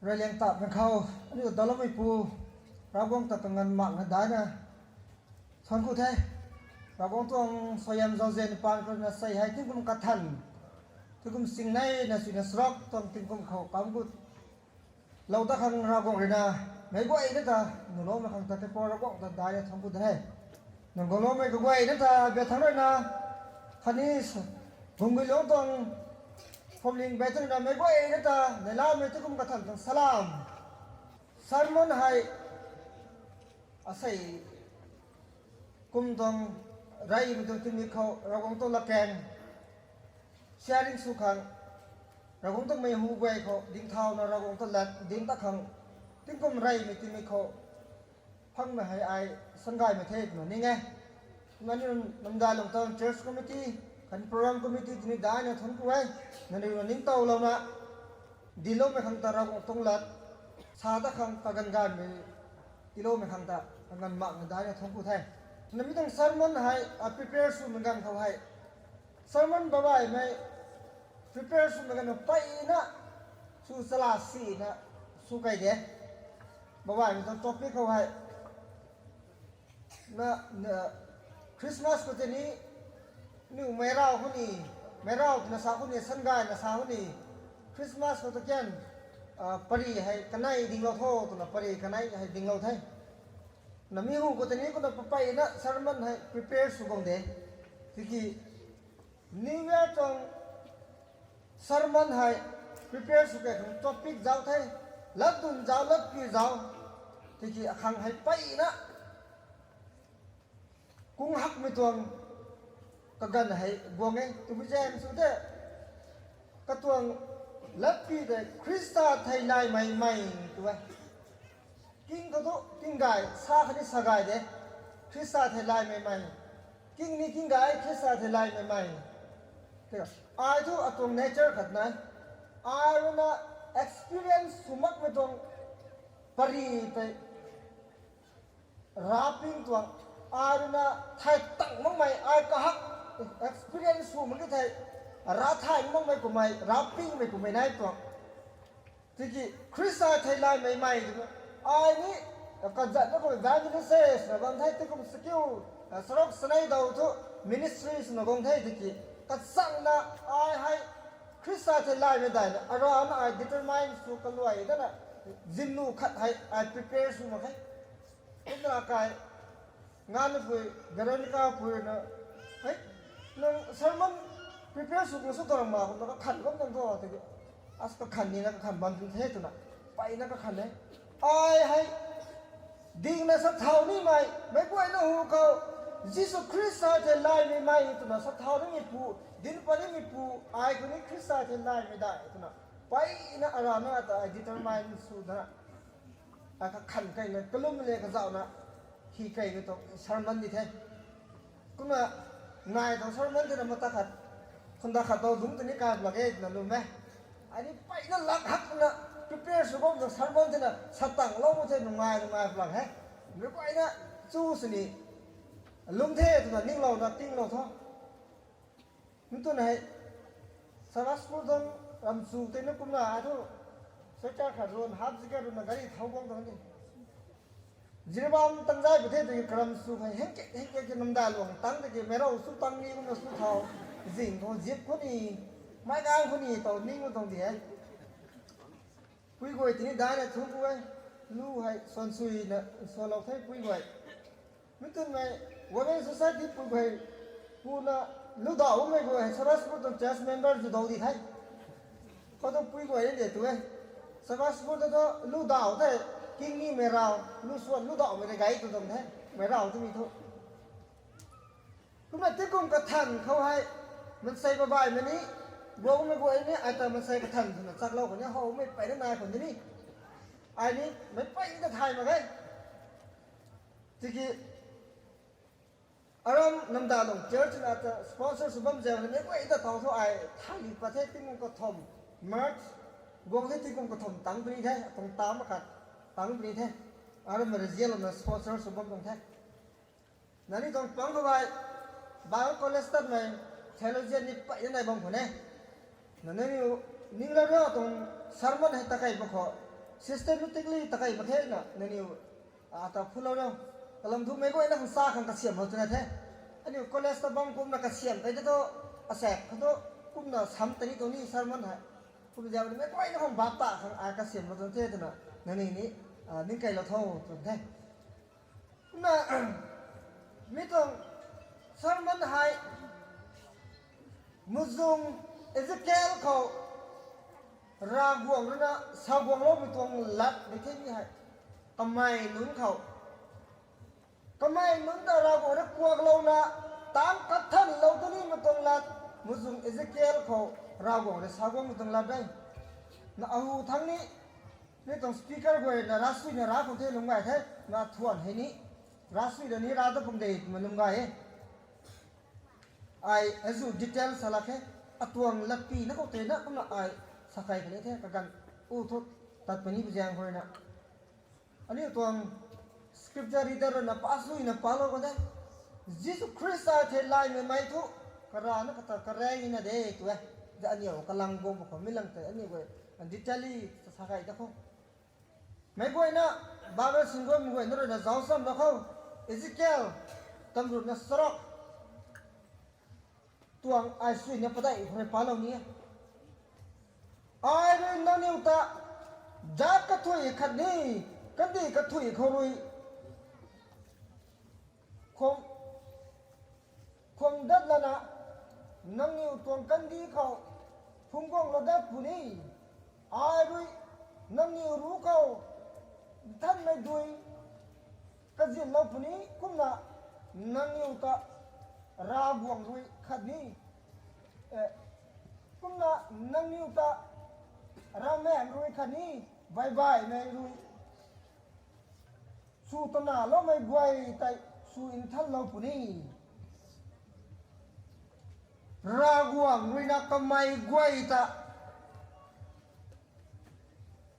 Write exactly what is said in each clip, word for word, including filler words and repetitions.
Reyliang ta pang khou, aniu ta daloumeipu, Ravguangc ta kanganv makna daihna thuanc ku the. Ravguangc tuang suaihiam zauzian paan khou na sei hei tingkum kathan, tingkum singneina suina saruk tuang tingkum khou kam gut lou dat khang Ravguangc rui na, meic guayna ta, nuloumei khang ta, teipou Ravguangc ta daihna thuanc ku the. Nang guangloumei kaguayna ta, bia thangc rui na, khatni, Bungguilong tuang, Phwamling bey thangc rui na, meic guayna ta, neilamei tingkum kathan tuang salam. Sermon hei, asei, kum tuang, reymei tuang tingmik khou Ravguangc tuang latkaeng sharing sw khang, Ravguangc tuang mei hu guay khou dingthauna Ravguangc tuang lat ding ta khang, tingkum reymei tingmik khou phangmei hei ai sangaymei the twna ning e. Nangniw Namdailong tuang church committee, khatni program committee tini daihna thuanc ku e. Nangniw na ningtowlouna, dincloumei khang ta Ravguangc tuang lat sa ta khang kaganv ganvmei tiiloumei khang ta, kaganv makna daihna thuanc ku the. Nami tuang sermon hei, a, prepare swmei ganv khou hei, sermon babaimei prepare swmei ganv mpeyna, sw chala sina, sw key de. Babaimei tuang topic khou hei, na, na, Christmas khou tei ni, niw meirau khou ni, meirau twna sa khou ni, sangayna sa khou ni, Christmas khou ta kian, a, pary hei kanei dinglou tho twna pary kanei hei dinglou the. Nami hu khou tei ni kumna papeyna sermon hei prepare sw guang de. Tiki New Year tuang sermon hei prepare sw key khang topic zauc the, latdyn zauc, latpi zauc, tiki akhang hei mpeyna kung hakmei tuang kaganv hei guang e twmei zaeng sw the. Katuang latpi tei Khrista thei laymei mei tw e. King khou thu king gay, sa khatni sa gay de, Khrista thei laymei mei. King ni king gay, Khrista thei laymei mei. Ai thu atuang nature khat na, ai rui na experience sw makmei tuang pary tei ravping tuang, ai rui na thay tang makmei, ai kahak experience sw mak ki thei, rav thay makmei kumhmei, ravpingmei kumhmei nai tuang. Tiki Khrista thei laymei mei twna, ai ni kazatna khou evangelist na bam the, tingkum sakiu, saruk sanei daw thu ministry swna guang the tiki, kachangna ai hei Khrista thei laymei daihna arana ai determine sw kaluai dana, zimnu khat hei ai prepare sw mak khe. Kumna kai, nganvpui Veronica pui na, hei, nang sermon prepare sw kang sw tuang ma kumna kakhan bam tuang thu tiki, as kakhan nina kakhan bam tuang the twna, mpeyna kakhan e. Ai hei dingna sa thau nimei, meic guayna hu khou, Jisu Khrista thei laymei mei twna sa thau nimeipu, dinc pat nimeipu, ai khou ni Khrista thei laymei dai twna, mpeyna arana ta ai determine sw dana, a kakhan keyna kalum le kazauhna, hi keyna tuang sermon di the. Kumna, nai tuang sermon tina mata khat, khunda khat tau dungc tini kai plak e twna lwm e. Ai ni mpeyna lak hakna prepare sw bam tuang sermon tina sa tanglou the, nungai nungai plak he. Meic guayna chu sini lwm the twna ninglouna tinglou tho. Mi twn hei, Sabbath school tuang ramchu tei na kumna ai thu, sweater khat run, half jacket run na gari thau guang tuang ni. Jiribam tangzai pu the tiki karamchu hei hengke hengke ki Namdailong tang tiki meirau sw tang ni kumna sw thau, zing khou zip khou ni, meic gang khou ni tau ning khou tuang di hei. Pui guay tini daihna thuanc ku e, lu hei suan suina sualou the pui guay. Mi twn mei, Women Society pui guay, puna, lu dauhmei guay hei Sabbath school tuang church member zu dau di the. Khou tuang pui guay de tu e. Sabbath school ta thu lu dauh the, king ni meirau, lu suan lu dauhmei rui gay tu tuang the, meirau twmei thu. Kumna tingkum kathan khou hei, mansei babaimei ni, guangmei guay ni, ai ta mansei kathan twna chaklou khou ni, howmei mpeyna nai khou ni. Ai ni, meic mpeyna thay mak ge. Tiki, aram Namdailong church na ta sponsor sw bam zaeng ni, meic guayna tau thu ai thay li pat the tingkum kathumh, March, guang the tingkum kathumh tang puni the, tuang tam khat, tang puni the. Aram region na sponsor sw bam tuang the. Nangniw tuang pang khou hei, Bible college tatmei, theologian ni mpeyna nai bam khou ne. Nangniw, ningla rio tuang sermon hei ta kei pa khou, Systematically takei mak khe na, nangniw, a, ta phulou rau. Kalam thu meic guayna khang sa khang kasiamhlou twna the. Aniu college ta bam kumna kasiam kai te thu, asaekc kha thu, kumna sam tani tuang ni sermon hei. Kum ziak ni meic guayna khang bap ta khang ai kasiamhlou tuang the twna, nangniw ni, a, ningkeilou tho tw the. Kumna, mi tuang sermon hei, muzung Ezekiel khou, Ravguangc rui na saguangloumei tuang lat mei the mi hei. Kamei nunc khou. Kamei nunc ta Ravguangc rui kuaklouna, tang kathanlou tu nimei tuang lat, muzung Ezekiel khou, Ravguangc rui saguangmei tuang lat de. Na ahu thang ni, mi tuang speaker guay na rasuina ra khang the lung gay the, na thuan hei ni, rasuina ni ra ta pung de twmei lung gay e. Ai azu detail sa lak khe, atuang latpi na khou tei na kumna ai sa kai kani the, kaganv u thu tat puni bu zaeng khou rui na. Aniu tuang scripture reader rui na pasuina palou kan the. Jisu Khrista thei laymei mei thu, karana kata kareng na de tw e. Za aniu kalang guang bu khou mi lang tei aniu guay detail sa kai ta khou. Meic guayna, Bible singguaymei guayna rui na zauc sam na khou, Ezekiel, tamruna sarok, tuang ai suina padeih khou rui palou ni e. Ai rui nangniw ta, zat kathuic khatni, kandih kathuic khou rui, khum, khum dat lana, nangniw tuang kandih khou, phungc guanglou dat puni, ai rui, nangniw ruc khou, nthanmei dui, kazynlou puni kumna, nangniw ta, Ravguangc rui khatni, e, kumna nangniw ta, ravmaengc rui khatni, baibaihmei rui, sw tanaloumei guay tei sw nthanlou puni. Ravguangc rui na kamei guay ta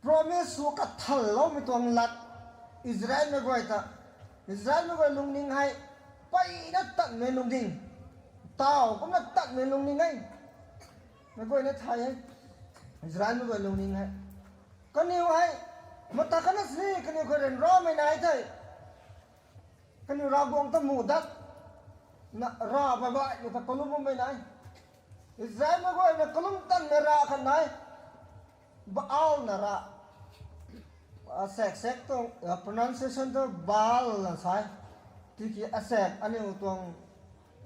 promise sw kathanloumei tuang lat, Israelmei guay ta, Israelmei guay lungning hei, mpeyna tatmei lungning, taw kumna tatmei lungning e. Meic guayna thay e, Israelmei guay lungning hei. Kaniw hei, mata khatna sini kaniw khou ryanramei nai the. Kaniw Ravguangc ta muh dat, na, rav baibaihmei ta kalum bammei nai. Israelmei guayna kalum tanmei rav khat nai. Baal na rav. Asaekc saekc tuang, a, pronunciation tu Baal na sa e. Tiki asaekc aniu tuang,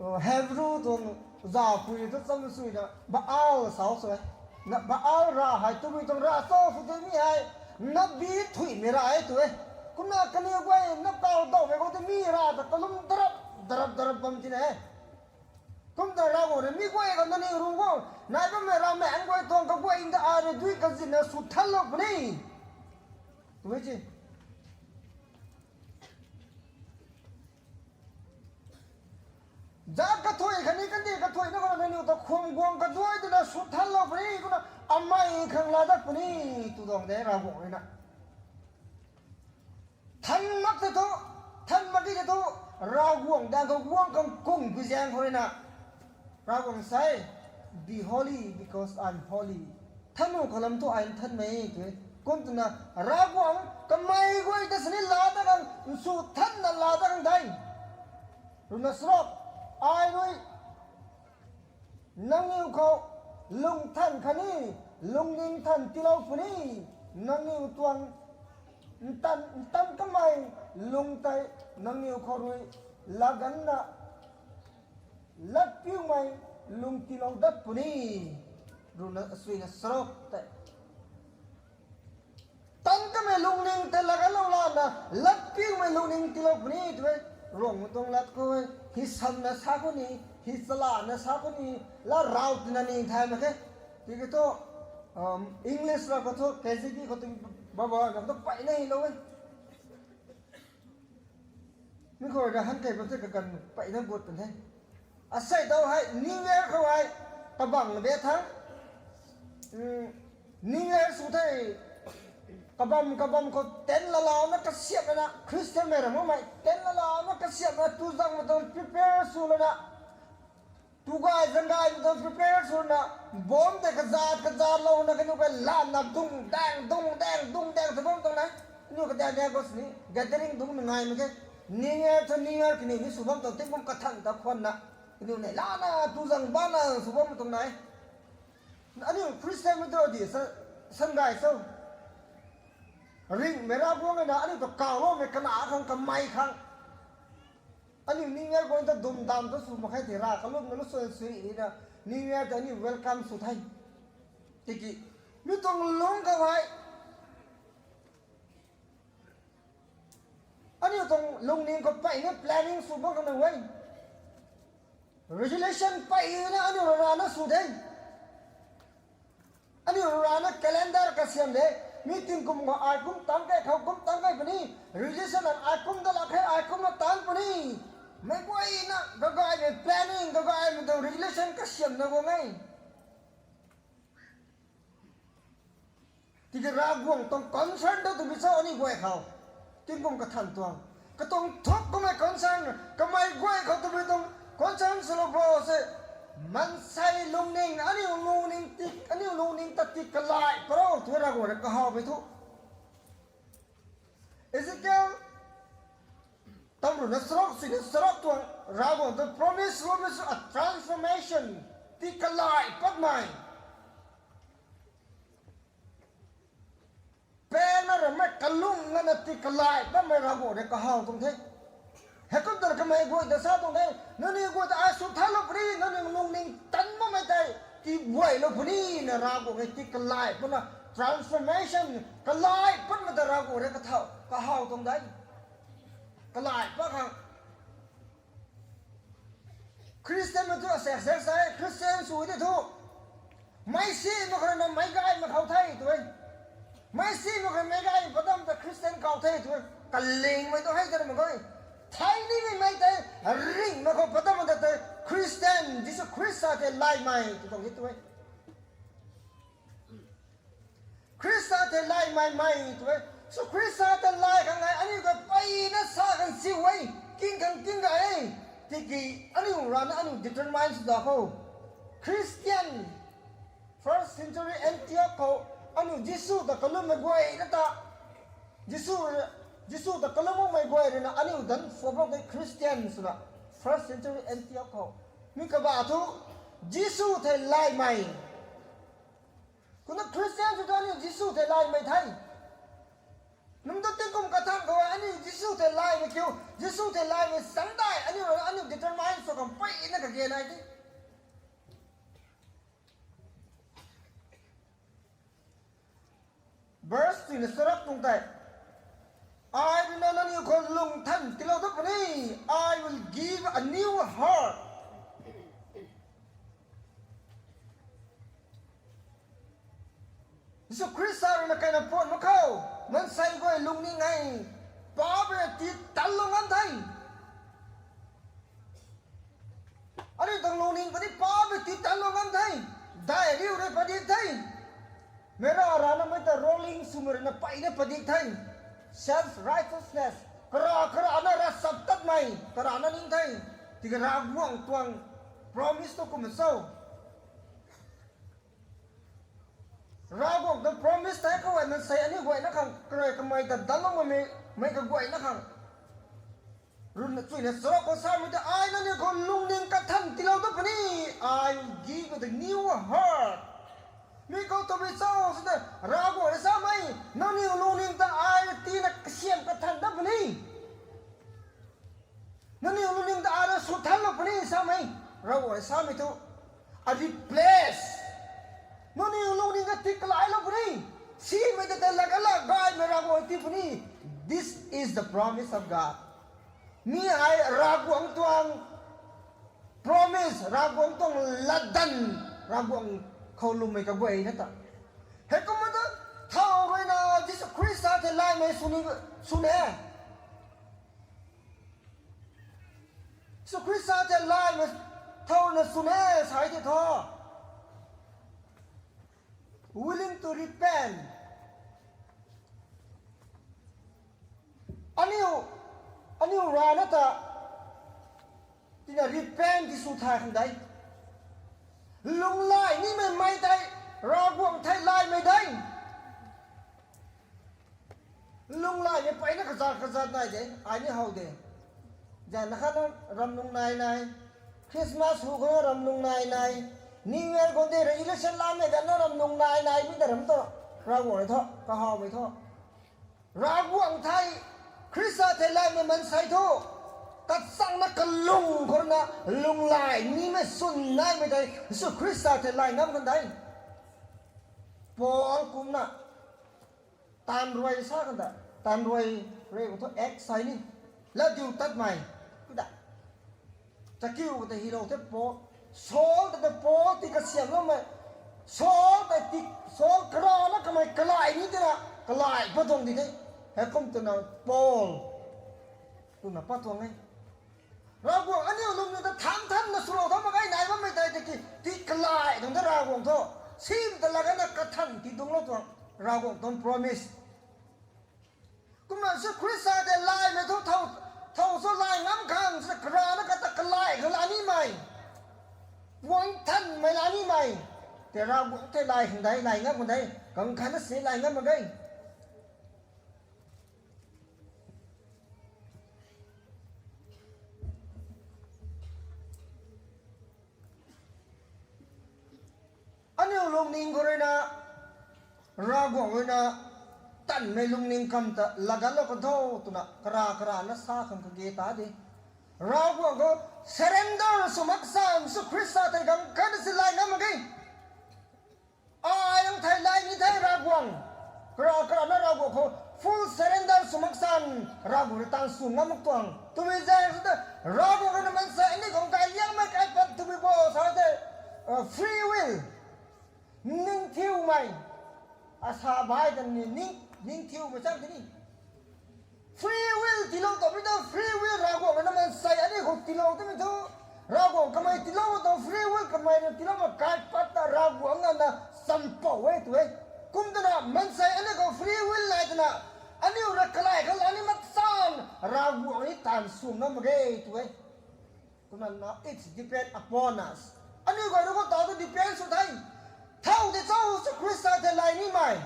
a, Hebrew tuang zapui tu cham suina Baal sa sw e. Na Baal rav hei tabui tuang rav cho sw tei mi hei, nabi thuimei rav e tw e. Kumna kaniw guay na kaw dawmei khou tei mi rav ta kalum darap, darap, darap bam tina e. Kumta Ravguangc rui mi guay khou nangniw ruc khou, nai bammei ravmaengc guay tuang kaguay ta ai rui dui kazynna sw thanlou puni. Tw e ci. Zat kathuic khatni kandih kathuic na khou nangniw ta khum guang kaduai twna sw thanlou puni, kumna amei khang laa dat puni, tw tuang de Ravguangc rui na. Than mak tei thu, than mak ki tei thu, Ravguangc daeng khou guang khang kung pui zaeng khou rui na. Ravguangc sa e, be holy because I'm holy. Than nu khou lam thu ai nthanmei tw e. Kum twna, Ravguangc kamei guay ta sini laa dat khang, nsw thanna laa dat khang dai. Runa sarok, ai rui nangniw khou lungthan khatni lungning than tiilou puni, nangniw tuang ntan, ntan kamei lung tei nangniw khou rui laganna latpiumei lung tiilou dat puni, runa suina sarok tei. Tan kamei lungning tei laganlou lana, latpiumei lungning tiilou puni tw e, Ruangmei tuang lat khou e, hi samna sa khou ni, hi chalana sa khou ni, la rau tina ni thay mak khe. Tiki thu, um, English la khou thu, K J V khou tu, baba na khou tu peyna hilou e. Mi khou rui han kei bam the kaganv peyna gut pan the. Asei dau hei, New Year khou hei, kabang be thang. New Year sw the, kabam kabam khou tent lalauna kasiamhna, Christian mei ram makmei, tent lalauna kasiamhna, tuzangmei tuang prepare sw lana. Tugay zanggaymei tuang prepare swna, bomb tei kazat kazat louna kaniw kai lamna dung daeng, dung daeng, dung daeng sw bam tuang nai. Aniu kadaeng daeng khou sini, gathering dungc na ngaimei khe. New Year thu New Year kaniw ni sw bam tuang, tingkum kathan ta khwanna. Kaniw nei lana, tu zang bana sw bam tuang nai. Aniu Christian mei tu di sa, sangay so. Ringhmei Ravguangc na aniu ta kawloumei kana khang kamei khang. Aniu New Year khou ta dum dam ta sw mak khe thei ra, kalum na lu sw sui ni na, New Year ta aniu welcome sw the. Tiki, mi tuang lung khou hei. Aniu tuang lungning khou peyna planning sw bam khang na e. Resolution peyna aniu rana sw the. Aniu rana calendar kasiam de. Mi tingkum khou ai kum tang kei, khou kum tang kei puni. Resolution ai kum da lak khe, ai kum na tang puni. Mei guayna, kagaymei planning, kagaymei tuang resolution kasiamna guang e. Tiki Ravguangc tuang concern ta twbi cho aniu guay khou. Tingkum kathan tuang. Katuang thuk kummei concern, kamei guay khou twbi tuang concern swlou bro se. Maansei lungning, aniu lungning ti, aniu lungning ta ti kalai paro, tw Ravguangc rui kahawmei thu. Ezekiel, tam rui na sarok, sui na sarok tuang, Ravguangc ta promise, promise, a transformation, ti kalai patmei. Pengna ramei kalung ngana ti kalai patmei Ravguangc rui kahaw tuang the. Heikum ta kamei guay ta sa tuang the, nangniw guay ta ai sw thanlou puni, nangniw lungning tan bammei tei, ti guaylou puni na Ravguangc e ti kalai patna, transformation, kalai patmei ta Ravguangc rui kathaw, kahaw tuang de. Kalai pat khang. Christian mei thu asek sek sa e, Christian sw de thu. Meic simei khou rui na meic gaymei khou the tw e. Meic simei khou rui meic gaymei padam ta Christian khou the tw e. Kalingmei tu hei ta mak khe. Thei nimei mei tei, ringhmei khou padam ta tei Christian, Jisu Khrista tei laimei tw tuang e tw e. Khrista tei laimei mei tw e. Jisu Khrista tei lai khang e, aniu ta peyna sa khang siu e, king khang king gay e. Tiki aniu rana aniu determine sw da khou. Christian, first century Antioch khou, aniu Jisu ta kalummei guayna ta. Jisu, Jisu ta kalumloumei guay rui na aniu dan follow de Christian swna. First century Antioch khou. Mi kaba thu, Jisu tei laimei. Kumna Christian sw tu aniu Jisu tei laimei the. Num tu tingkum kathan khou aniu Jisu tei laimei kiu, Jisu tei laimei sangdai aniu, aniu determine sw khang peyna kage nai the. Verse three na sarap tuang tei. Ai rui na nangniw khou lungthan tiilou dat puni, I will give a new heart. Jisu Khrista rui na kaina puan mak khou, maansei guay lungning hei, paap rui na tii tanlou ngam the. Aniu tuang lungning kani paap rui tii tanlou ngam the. Dai riu rui padik the. Meic ra rana mei ta ruling swmei rui na peyna padik the. Self righteousness. Kara, karana ravchaptatmei. Karana ning the. Tiki Ravguangc tuang promise tu kum cho. Ravguangc tuang promise tei khou e maansei aniu guayna khang, karui kamei ta danlou makmei, mei kaguayna khang. Rui na chuina sarap khou samei tei, ai nangniw khou lungning kathan tiilou dat puni, I will give you the new heart. Mi khou tabui cho sw tei, Ravguangc rui samei, nangniw lungning ta ai rui tina kasiam kathan dat puni. Nangniw lungning ta ai rui sw thanlou puni samei, Ravguangc rui samei thu. A replace. Nangniw lungning ta tii kalailou puni. Simei ta tei lak ala gaymei Ravguangc tii puni. This is the promise of God. Mi hei Ravguangc tuang promise, Ravguangc tuang latdanv, Ravguangc khou lwmmei kaguayna ta. Heikumna ta, thow rui na Jisu Khrista tei laimei sw ni, sw ne. Jisu Khrista tei laimei thow na sw ne, sai tei thu. Willing to repent. Aniu, aniu rana ta, tina repent ti sw thay khang de. Lunghlaic nimei mei tei Ravguangc thei laimei de. Lunghlaicmei peyna kazat kazat nai de, ai ni how de. Zana khatna ramlung nai nai, Christmas hu khou ramlung nai nai, New Year khou de resolution lamei ganna ramlung nai nai mi ta ram tu, Ravguangc rui thu kahawmei thu, Ravguangc thei, Khrista thei laimei mansei thu, kachangna kalung khou rui na, lunghlaic nimei swn naimei tei Jisu Khrista thei lai ngam kan de. Paul kumna, taanv rui sa kan ta, taanv rui, rui khou thu act sai ni, latdiu tatmei, kuda, chakiu ta hilou the Paul, Saul ta ta Paul ti kasiamloumei, Saul ta ti, Saul karana kamei kalai ni tina, kalai pat tuang di the, heikum twna Paul, twna pat tuang e. Ravguangc aniu lungning ta than thanna swlou tha mak ge nai bammei tei tiki, ti kalai tuang de Ravguangc thu, sim ta lagana kathan ti dungclou tuang, Ravguangc tuang promise. Kumna Jisu Khrista tei laimei thu, thow, thow sw lai ngam khang, karana kata kalai khang la nimei, puang thanmei la nimei, tei Ravguangc thei lai khang de, lai ngam khang de, kang khatna si lai ngam mak ge. Aniu lungning khou rui na, Ravguangc rui na, tanmei lungning kam ta laganlou kan tho twna kara karana sa khang kage ta de. Ravguangc khou surrender sw mak san Jisu Khrista tei kang khatna si lai ngam mak ge. Ai ang thei lai ni thei Ravguangc, kara karana Ravguangc khou full surrender sw mak san, Ravguangc rui taanv sw ngam mak tuang twmei zaeng sw te, Ravguangc rui na mansei aniu khang kai liangmei kaipat twmei bo sa te, free will, ningthiumei, asa bai ta ni ning, ningthiumei chang tini. Free will tiilou ta mi ta free will Ravguangc rui na mansei aniu khou tiilou twmei thu, Ravguangc kamei tiilou ta free will kamei na tiilou mak kaipat ta Ravguangc na na champou e tu e. Kum twna mansei aniu khou free will nai twna, aniu rui kalai khang la ni mak san, Ravguangc ni taanv sw ngam mak ge tu e. Kumna na, it's depend upon us. Aniu guay rui khou ta tu depend sw the. Thow de cho Jisu Khrista thei lai nimei.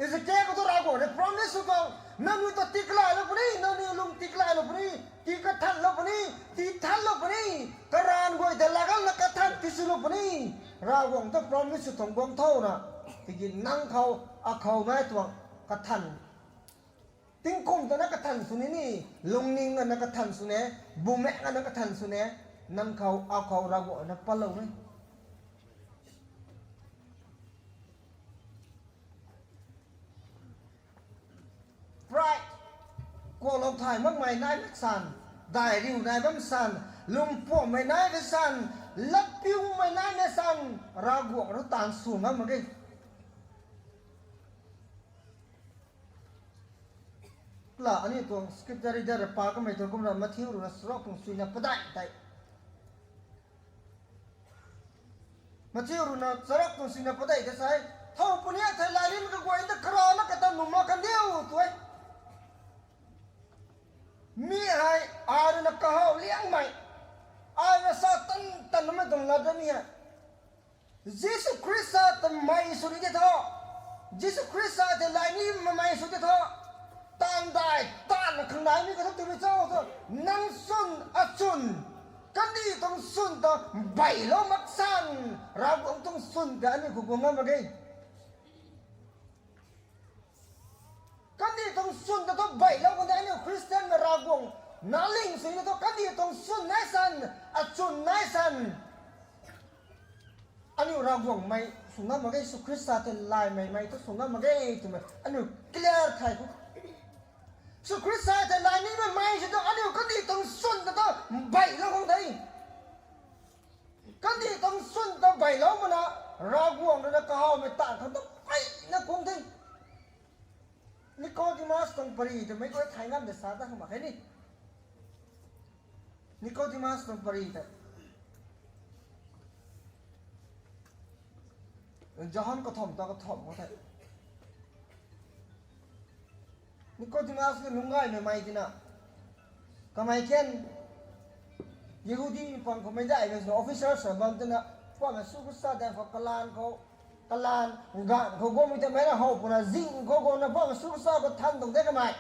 Ezekiel khou tu Ravguangc rui promise sw tuang, nangniw ta tii kalailou puni, nangniw lung tii kalailou puni, tii kathanlou puni, tii thanlou puni, karanv guay ta laganna kathan tiswlou puni, Ravguangc ta promise sw tuang guang tho na. Tiki nang khou, akhou nai tuang kathan, tingkum ta na kathan sw ni ni, lungning ana kathan sw ne, bumaengh ana kathan sw ne, nang khou, akhou Ravguangc na patlou e. Pride, kuaklou thay makmei nai mak san, daihriu nai bam san, lungpuammei nai bam san, latpiumei nai na san, Ravguangc rui taanv sw ngam mak ge. La aniu tuang scripture reader pa kamei tuang kumna Matthew rui na charuk tuang suina padeih tei, Matthew rui na charuk tuang suina padeih tei sa e, thow puni thei lai nimei kaguay ta karana kata nuh mak kan diu tu e. Mi hei, ai rui na kahaw liangmei, ai rui sa tan tan namei tuang lat da ni hei, Jisu Khrista ta mei sw ni tei thu, Jisu Khrista tei lai ni mamei sw tei thu, taanv dai taanv khang nai mi kathu twmei cho thu, nang swn achwn, kandih tuang swn ta beilou mak san, Ravguangc tuang swn ta aniu khou guang ngam mak ge. Kandih tuang swn ta thu beilou kan de, aniu Christian na Ravguangc nac ling sw ni thu kandih tuang swn nai san, achwn nai san, aniu Ravguangc mei sw ngam mak ge, Jisu Khrista tei laimei mei thu sw ngam mak ge twmei aniu clear thay khou, Jisu Khrista tei lai nimei mei sw thu aniu kandih tuang swn ta thu beilou kan de. Kandih tuang swn ta beilou mana, Ravguangc rui na kahawmei taanv khang ta peyna kung the. Nicodemus tuang pary twmei khou thay ngam de sa ta khang mak khe ni. Nicodemus tuang pary tei, Johan kathumh ta kathumh khou the, Nicodemus ki lungc gaymei mei tina, kamei kan, Jihudi pang khou mei daihmei swna officer sw bam twna, Poubauhmei Jisu Khrista daeng khou kalan khou, kalan ganv khou guangmei ta mei na how puna zing khou guangna Poubauhmei Jisu Khrista khou than tuang de kamei.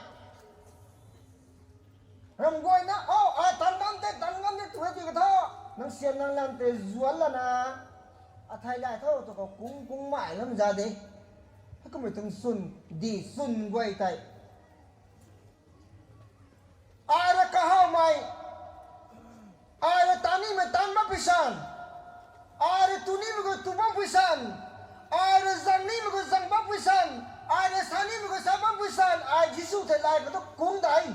Ramh guayna, o, ai tan ngam tei, tan ngam tei tu e ti ka tho. Nang sian nang lan tei zuan lana, athei lai tho tu khou kung kung mai lam za de. Hei kummei tuang swn, di swn guay tei. Ai rui kahawmei, ai rui tanimei tan bam pui san, ai rui tunimei khou tu bam pui san, ai rui zang nimei khou zang bam pui san, ai rui sa nimei khou sa bam pui san, ai Jisu thei lai khou tu kung dai.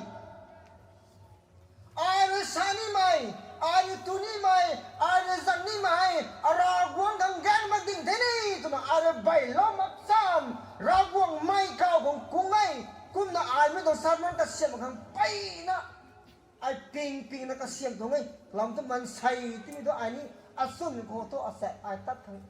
Ai rui sa nimei, ai rui tu nimei, ai rui zang nimei hei, a Ravguangc khang gan mak ding the ni, twna ai rui beilou mak san, Ravguangc mei kaw khang kung e, kumna ai mi tuang sermon kasiam khang peyna, ai ping pingna kasiam tuang e, lam tu mansei timi tu ai ni, aswn khou tu asaekc ai tat khang,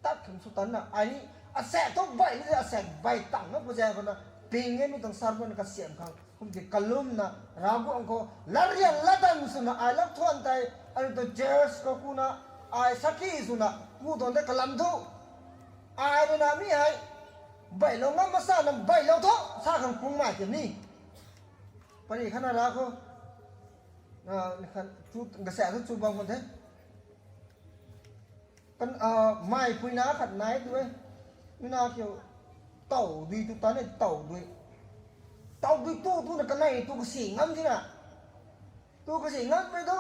tat khang sw tanna, ai ni, asaekc thu bei ni, asaekc bei tang na pu zaeng khou na, ping e mi tuang sermon kasiam khang, kum ti kalumna, Ravguangc khou, larian latdanv swna ai lak thuan tei, ai tuang church khou kuna, ai saki swna, ku tuang tei kalam thu, ai rui na mi hei, beilou ngam masa na beilou tho, sa khang kung mai ti ni. Pari khatna ra khou, a, khat chu, kasaekc thu chu bam khou the. Kan, a, mei pui na khat nai tu e. Mi na kiu, taw dui tu tan e, taw dui. Taw dui tu, tu na kanei tu kasi ngam tina. Tu kasi ngammei tu,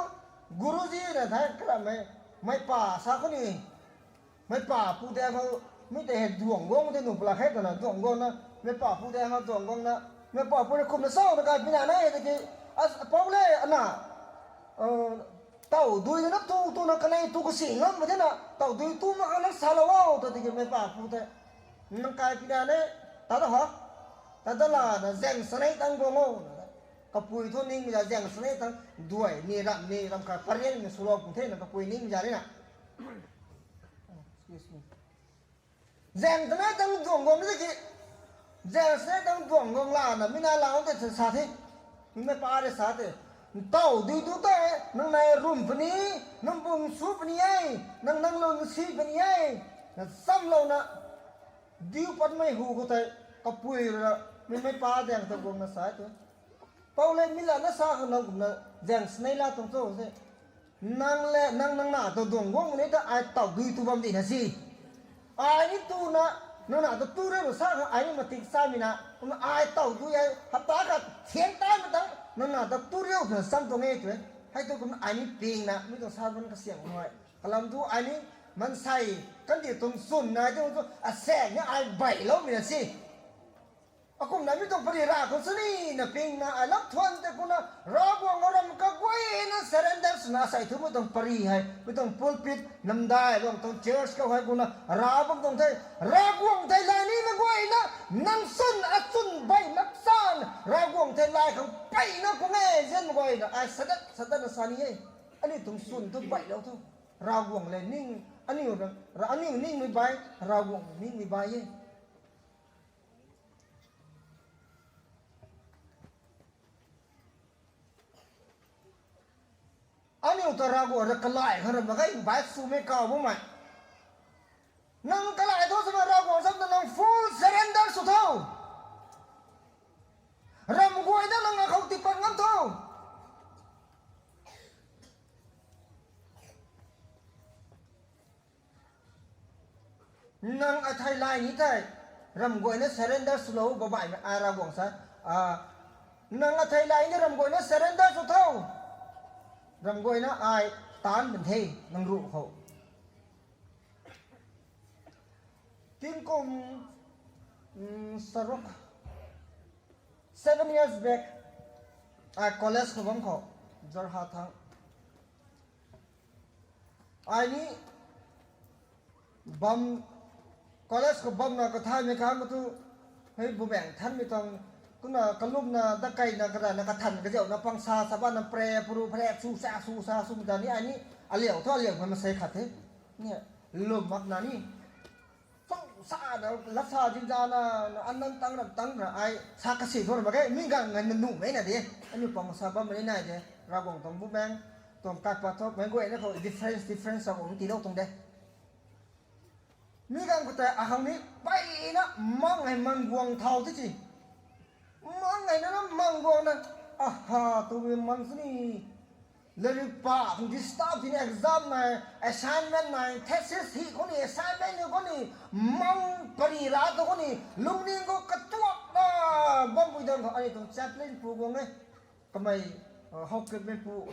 Guruji na thei, karamei, meipa sa khou ni. Meipa pu de khou, mi tei hei duang guang tei nu pala khe twna duang guangna, meipa pu de khou duang guangna, meipa pu rui kumna sa na kai pina na e tiki, a, pou le ana, taw dui na tu, tu na kanei tu kasi ngam thena, taw dui tu mak khang na salou o, ta tiki meipa pu tei, nang kai pina ne, ta ta ho, ta ta lana zaeng sanei tang guang o, kapui thu ningmei za zaeng sanei tang duai ni ram ni ram kha parian ni swlou pu thena kapui ningmei za ni na. Excuse me. Zaeng tanei tang duang guang ni tiki, zaeng tanei tang duang guang lana mi na lau tei sa the. Meipa rui sa the, taw dui tu tei, nang nai rum puni, nang bung su puni e, nang nang lun si puni e, na chamlouna, diu patmei hu khou tei, kapui rui, mi meipa zaeng ta guangna sa tu. Pou le mi lana sa khang nang kumna, zaeng sanei la tuang cho se. Nang le, nang, nang na ta duang guang ni ta ai taw dui tu bam di na si. Ai ni tu na, nang na ta tu riu sa khang ai ni matik samei na, kumna ai taw dui ai, hapta khat thiang taimei tang, nang na ta tu riu twna cham tuang e tu e. Hei tu kumna ai ni pingna, mi tuang sermon kasiam khou e. Kalam tu ai ni, mansei, kandih tuang swn nai tu, tu, asaekc ni ai bailoumei na si. Akumna mi tuang pari ra khou sini na pingna ai lak thuan tei kumna Ravguangc khou ram kaguayna surrender swna asei thu mi tuang pari hei, mi tuang pulpit namdai bam tuang church khou hei kumna Ravguangc tuang thei, Ravguangc thei lay nimei guayna, nang swn achwn bei mak san, Ravguangc thei lay khang peyna kung e, zianmei guayna ai sadat sadatna sa ni e. Aniu tuang swn thu beilou thu, Ravguangc le ning, aniu ra, ra, aniu ningmei bai, Ravguangc ningmei bai e. Aniu ta Ravguangc ra kalai khang ra mak ge, bai swmei kaw bammei. Nang kalai tho swna Ravguangc zam ta nang full surrender sw tho. Ram guayna nang akhou tipat ngam tho. Nang athei lay ni thei, ram guayna surrender swlou babaihmei ai Ravguangc sa. A, nang athei lay ni ram guayna surrender sw tho. Ram guayna ai taanc ban the, nang ruh khou. Tingkum, mm, saruk, seven years back, ai college khou bam khou, Jorhat thang. Ai ni bam, college khou bamna kathaymei khang khou tu, hei bumaeng thanmei tuang, kumna kalumna dakeina karana kathan kazauhna pangsa sa bana pre puru pre su sa su sa swmei ta ni ai ni aliau thu aliau khou masei khat the. Ni lum makna ni, su sa na, lat sa zinzana, na anang tang ram tang ra ai sa kasi thu ra mak ge, mi ganv nganvna nuhmei na de, aniu pangsa bammei ni nai de, Ravguangc tuang bumaeng, tuang kakpat thu meic guayna khou difference, difference sa khou tiilou tuang de. Mi ganv khou tei akhang ni peyna mang hei mang guang thau ti ci. Mang hei na mang guang na, aha, tu mang sini. Leri pa, disturb tini exam nai, assignment nai, thesis hi khou ni, assignment hi khou ni, mang pari ra tu khou ni, lungning khou katuak na, bam bui dang khou, ani tuang chaplain pu guang e. Kamei, uh, houkripmei pu.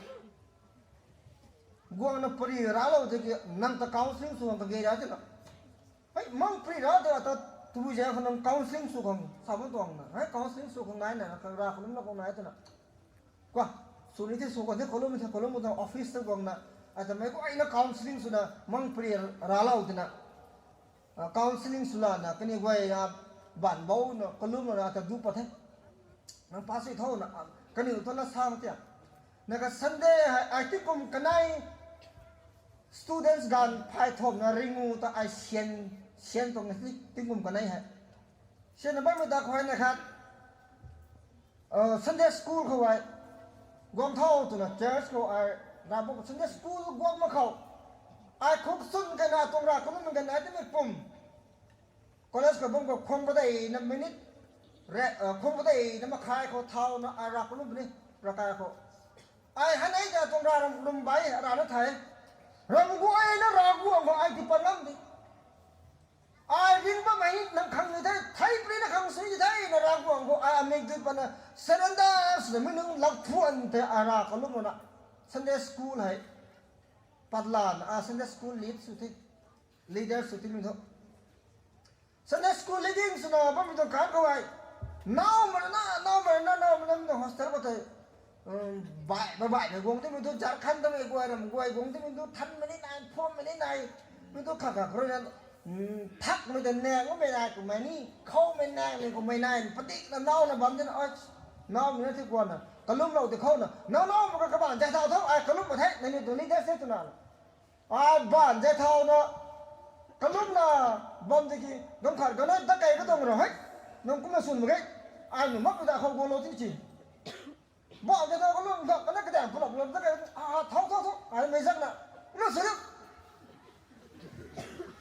Guangna pari raclou tiki nang ta counselling sw khang kage ra tina. Hei, mang pari ra ta ta tui zang khou nang counselling sw khang sa bam tuang na. Hei, counselling sw khang nai na, khang ra khou lum na khou nai tina. Kwa, sw ni the sw khang the khou lum the khou lum ta office ta guangna. Ata mei guayna counselling swna mang pari raclou tina. Ah, counselling swlana kani guay a ban bou na kalum na ta du pat the. Nang pa sui tho na, ah, kaniw thu la sa tia. Na ka Sunday hei, ai tingkum kanei students ganv phay thumh na ringu ta ai sian, sian tuang na tingkum kanei hei. Sian na bammei ta khou hei na khat, uh, Sunday school khou ai guang tho twna church khou ai Ravguangc Sunday school guang mak khou. Ai khuk sun kena tuang ra kalum kena ai timei pum. College khou bam khou khwang padeina minute, re, uh, khwang padeina makhai khou thauna ai ra kalum ni, ravkai khou. Ai hanei ta tuang ra ram, ram bai ra na the. Ram guayna Ravguangc khou ai ti pat ngam di. Ai ring bammei nang khang ni the, thei puni na khang sui the na Ravguangc khou ai amik dui patna surrender swna mi nunc lak phuan the ai ra kalum na. Sunday school hei. Patlan, a Sunday school lead sw the. Leader sw the mi thu. Sunday school leading swna bammei tuang kan khou ai. Nau mana, nau mana, nau mana mi tuang hostel khou tei. Um, bai, bai, bai, mei guang timei thu, Jharkhand ta mei guay ram guay guang timei thu, than mei ni nai, phom mei ni nai, mi thu kha kha khou rui na, um, thakmei ta nang mei nai, kumei ni, khoumei nang ni, kumei nai, padik na nau na bam tina, oi, nau mei na thi guan na, kalumlou ti khou na, nau nau mei ka kabaanc zay thau tho, ai kalum mak the, nangniw tuang leader se twna. Ai baanc zay thau na, kalumna, bam tiki, dang khat kana ta kei ka tuang ra hei, nang kumna swn mak ge, ai nu mak ta khou guanglou ti ci. Baanc zay thau kalum ta, kana kadaeng pulap pulap ta kei, a, thau, thau, thau, ai mei zak na, kumna swn.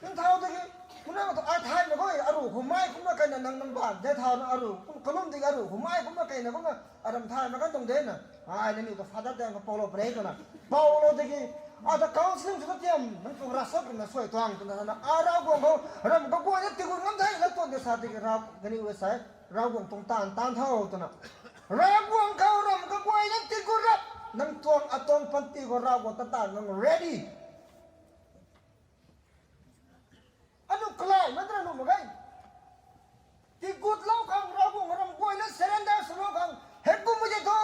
Nang thau tiki, kumna tu ai thay mak ge, aru khou mei kumna kei na nang, nang baanc zay thau na aru, kum, kalum tiki aru khou mei kumna kei na kumna, aram thay mak kan tuang de na. Ai nangniw ta father tang khou paulou puni twna. Paulou tiki, ata counselling sw ta tiam, nang tuang ravsap na suai tuang twna na. A Ravguangc khou, ram kaguayna tigut ngam the, la tuang de sa tiki Rav, kaniw e sai, Ravguangc tuang taanv taanv thau twna. Ravguangc khou ram kaguayna tigut rap, nang tuang atuang panty khou Ravguangc ta taanv nang ready. Anu kalai matra nu mak ge. Tigutlou khang Ravguangc ram guayna surrender swlou khang. Heikum mei tei thu,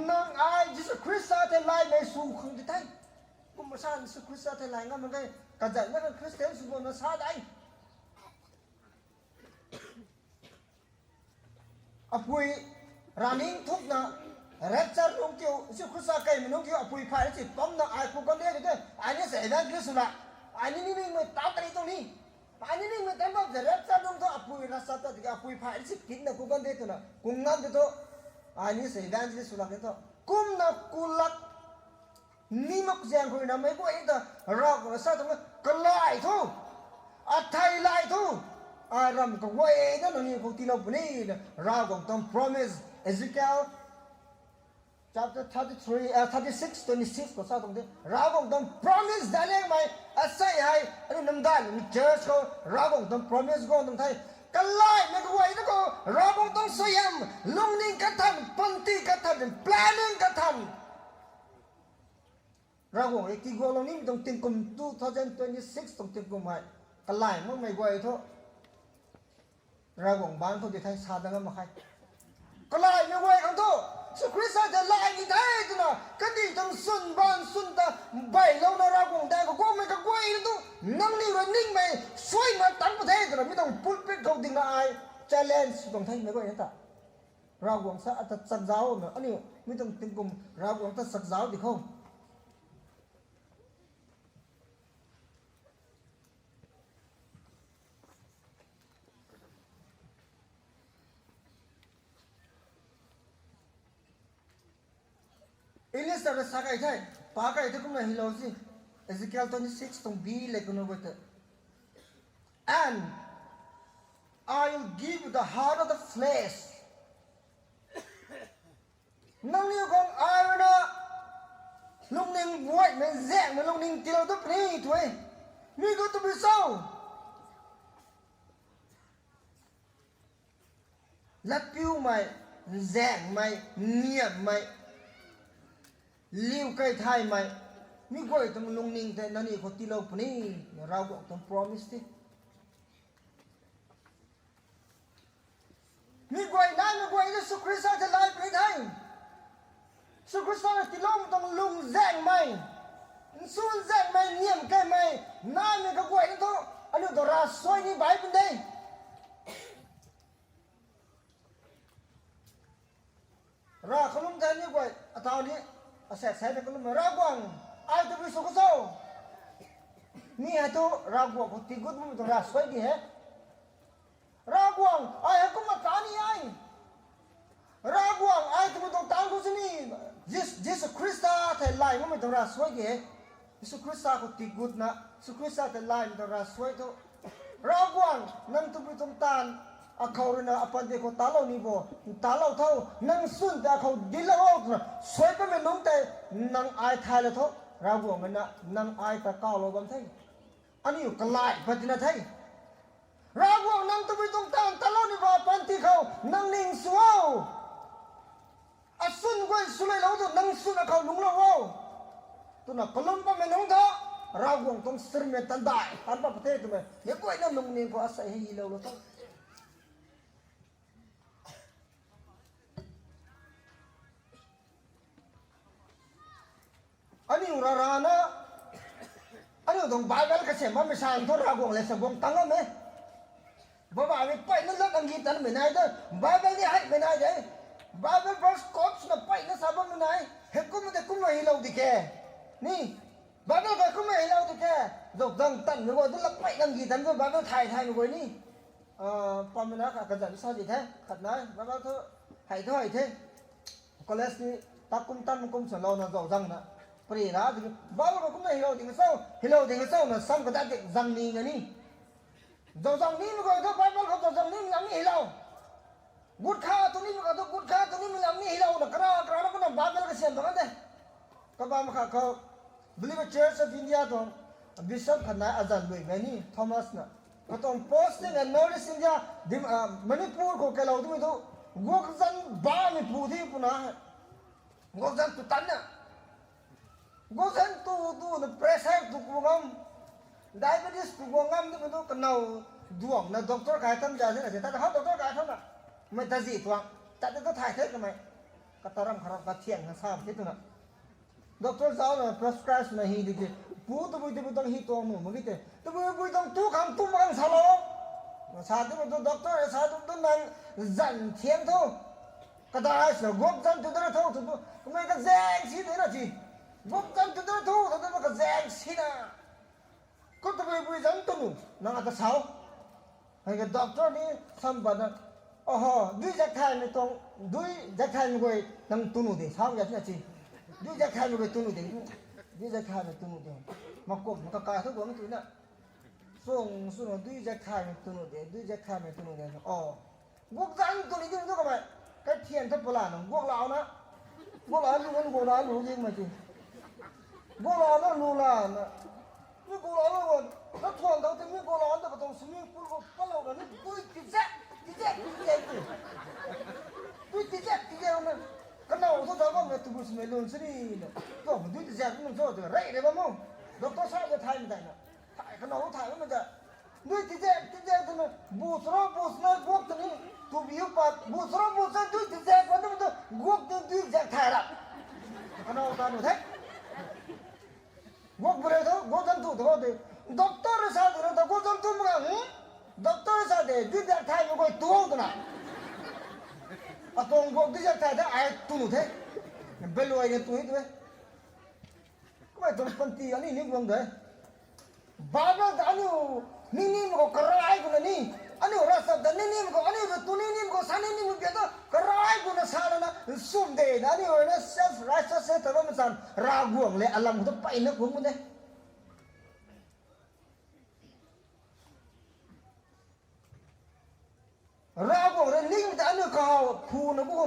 nang ai Jisu Khrista tei laimei sw khang ti the. Kum masa Jisu Khrista tei lai ngam mak ge. Kazanc na khang Christian sw bam na sa dai. Apui, raning thukna, rapture nung kiu, Jisu Khrista kaimei nung kiu, apui phay si pamna ai khou kan de de, ai ni se evangelist sw la, ai ni ni ni mei tau tari tuang ni, ai ni ni mei tau bam se rapture nung thu apui ravsap ta tiki apui phay si kitna khou kan de twna, kum ngam de thu, ai ni se evangelist sw la de thu, kumna kulak, ni mak zaeng khou na mei guay ta, Ravguangc sa tuang kalai thu, athei lai thu, a ram kaguayna nangniw khou tiilou puni na, Ravguangc tuang promise, Ezekiel chapter thirty-three, uh, thirty-six, twenty-six khou sa tuang the, Ravguangc tuang promise dalemei, asei hei, aniu namdan, church khou, Ravguangc tuang promise guang tuang the, kalaimei kaguay na khou, Ravguangc tuang suaihiam, lungning kathan, panty kathan, planning kathan. Ravguangc rui tiguanglou nimei tuang tingkum two thousand twenty-six tuang tingkum hei, kalai makmei guay thu, Ravguangc bangc khou di the sa dat ngam mak khe. Kalaimei guay khang thu, Jisu Khrista ta lai ni the twna, kandih tuang swn baanv swn ta, bailouna Ravguangc daeng khou guangmei kaguay na thu, nangniw rui ningmei, suai mak tang pu the twna, mi tuang pulpit khou dingna ai, challenge sw tuang the mei guay na ta. Ravguangc sa ata chakzauna, aniu, mi tuang tingkum, Ravguangc ta chakzau di khou. English ta sa kai the, pa kai the kumna hilou si. Ezekiel twenty-six tuang B le kanu bai ta. And I will give you the heart of the flesh. Nangniw khang ai rui na lungning guaymei, zaenghmei lungning tiilou dat puni twe. Mi khou tabui cho? Latpiumei, zaenghmei, niamhmei, liu kai thaymei, mi guay tuang lungning tei nangniw khou tiilou puni, Ravguangc tuang promise the. Mi guay naimei guay Jisu Khrista tei lay puni the. Jisu Khrista rui tiiloumei tuang lung zaenghmei, nsun zaenghmei, niamh kaimei naimei kaguay na thu, aniu tuang ravsuai ni bai pun de. Rav kalum tei ni guay, ataw ni, asaek sai ta kalum, Ravguangc, ai tabui sw khou cho? Mi hei thu Ravguangc khou tii gut bammei tuang ravsuai di he. Ravguangc, ai hei kumna ta ni e. Ravguangc, ai tabui tuang taanv khou sini, Jis-, Jisu Khrista thei lay makmei tuang ravsuai di he. Jisu Khrista khou tii gutna, Jisu Khrista tei laymei tuang ravsuai thu, Ravguangc, nang tabui tuang taanv akhou rui na apanty khou talou ni bo, talou tho, nang swn tei akhou dinclou o twna suai patmei nunc tei nang ai thaylou tho, Ravguangc mei na nang ai ta kawlou bam the. Aniu kalai pat tina the. Ravguangc, nang tabui tuang taanv talou ni bo, apanty khou nang ning sw o. Aswn guay swleilou tu nang swn akhou lungclou o, twna kalum patmei nunc ta, Ravguangc tuang sermon tandai taan pat pw the twmei mi guayna lungning khou asei hei hiloulou tho. Aniu rarana, aniu tuang Bible kasiam bammei sang thu Ravguangc le sa guang tang ngam e. Babaimei peyna lat nang gi tanmei nai de, Bible ni heimei nai de, Bible verse quote swna peyna sa bammei nai, heikumna tei kumna hilou di ke, ni, Bible khou kumna hilou di ke, zauczang tanmei guay tu lat peyna nang gi tan tu Bible thay thaymei guay ni, pammei na kha kazanc sa di the, khat nai Bible thu hei thu hei the. College ni takum tan kum swlouna zauczangna, pari ra di, Bible khou kumna hilou ding cho, hilou ding cho na sam kadat di zang ni na ni. Zauczang nimei khou thu Bible khou zauczang nimei lam ni hilou. Gutkha tu nimei khou thu gutkha tu nimei lam ni hilouna kara kara na kumna Bible kasiam bam de. Kabam kha khou Believer Church of India tuang Bishop khat nai azanc luimei ni Thomas na, katuang posting a North East India, Manipur khou kailou twmei thu, guakzan bammei pu the puna hei. Guakzan tu tanna, guakzan tu, tuna pressure tu ku ngam, diabetes tu guang ngam twmei thu kanow duangna doctor kai tham za sina se ta how doctor kai thauna, mei tazi tuang tat ta thay the kamei, kata ram kharap kathiang na sa the twna, doctor zaucna prescribe swna hi di the. Pu tabui tabui tuang hi tuang nuh mak ki te, tabui bui tuang tu khang tu mak khang salou, sa twmei tu doctor sa tu tu nang zan thiang thu, kadai swna guakzan tu dara tho tw tu kamei kazaeng si de na ti, guakzan tu dara tho tw tu kazaeng sina, khou tabui bui zan tu nu nang ata sau. Hei ka doctor ni sam patna, oho, dui zak thaymei tuang, dui zak thaymei guay nang tu nu de sau ya tina ti, dui zak thaymei guay tu nu de, dui zak thaymei tu nu de, makum makakai thu guang tu na, chung swna dui zak thaymei tu nu de, dui zak thaymei tu nu de, o, guakzan tu ni di tu kamei, kaithian ta pala nang guaklou na, guaklou lu, guaklou lu di mei ti, guaklou na lu lana, mi guaklou na, na thuan dau tei mi guaklou ta katuang swimming pool khou palouna ni dui tizak tizak tizak tu, dui tizak tizak na, kanow thu ta bammei tabui swmei lun sini na, tuang dui tizak nung cho tu rey rey bam o, doctor sa ta thaymei daina, thay kanow thu thay bammei ta, dui tizak tizak twna bu charo bu chana guak tw ni, tubiu pat bu charo bu chana dui tizak pat twmei tu guak tu dui zak thay ra, kanow ta nu the. Guak bu rei thu guakzan tu tu de, doctor rui sa tu na ta guakzan tu mak khang, doctor rui sa de dui zak thaymei guay tu twna, atuang guak dui zak thay the ai tu nu the, beluai na tu tu e. Kamei tuang panty aniu ning guang de. Bible ta aniu ningnimei khou karai guna ni, aniu ravchap ta ningnimei khou, aniu ta tu ningnimei khou, sa ningnimei biak ta karai guna sa lana nsum de na aniu rui na self righteousness ta bammei chan Ravguangc le alam khou ta peyna kung de.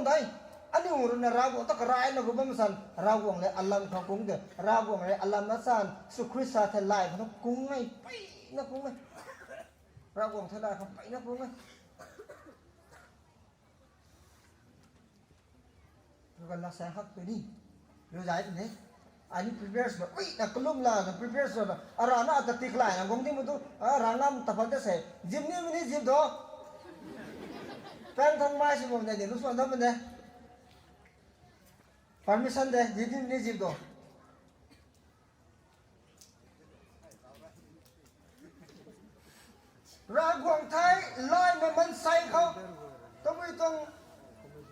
Dai, aniu rui na Ravguangc ta karaina gu bam san, Ravguangc le alam khou kung de, Ravguangc le alam na san, Jisu Khrista thei lay khou kung ngai, peyna kung ngai. Ravguangc thei lay khou peyna kung ngai. Kagan la sa hak pe ni. Lu zai ni. Ani prepares ba, ui, na kalum la, na prepares ba, ara na ata tik lai, na gong di mu tu, a, rangam ta phan ta se. Zip ni mi ni zip do. Pang thang mai si mo ne, ni lu suan da mo ne. Permission de, zip ni mi ni zip do. Ravguangc thei laymei mansei khou, tabui tuang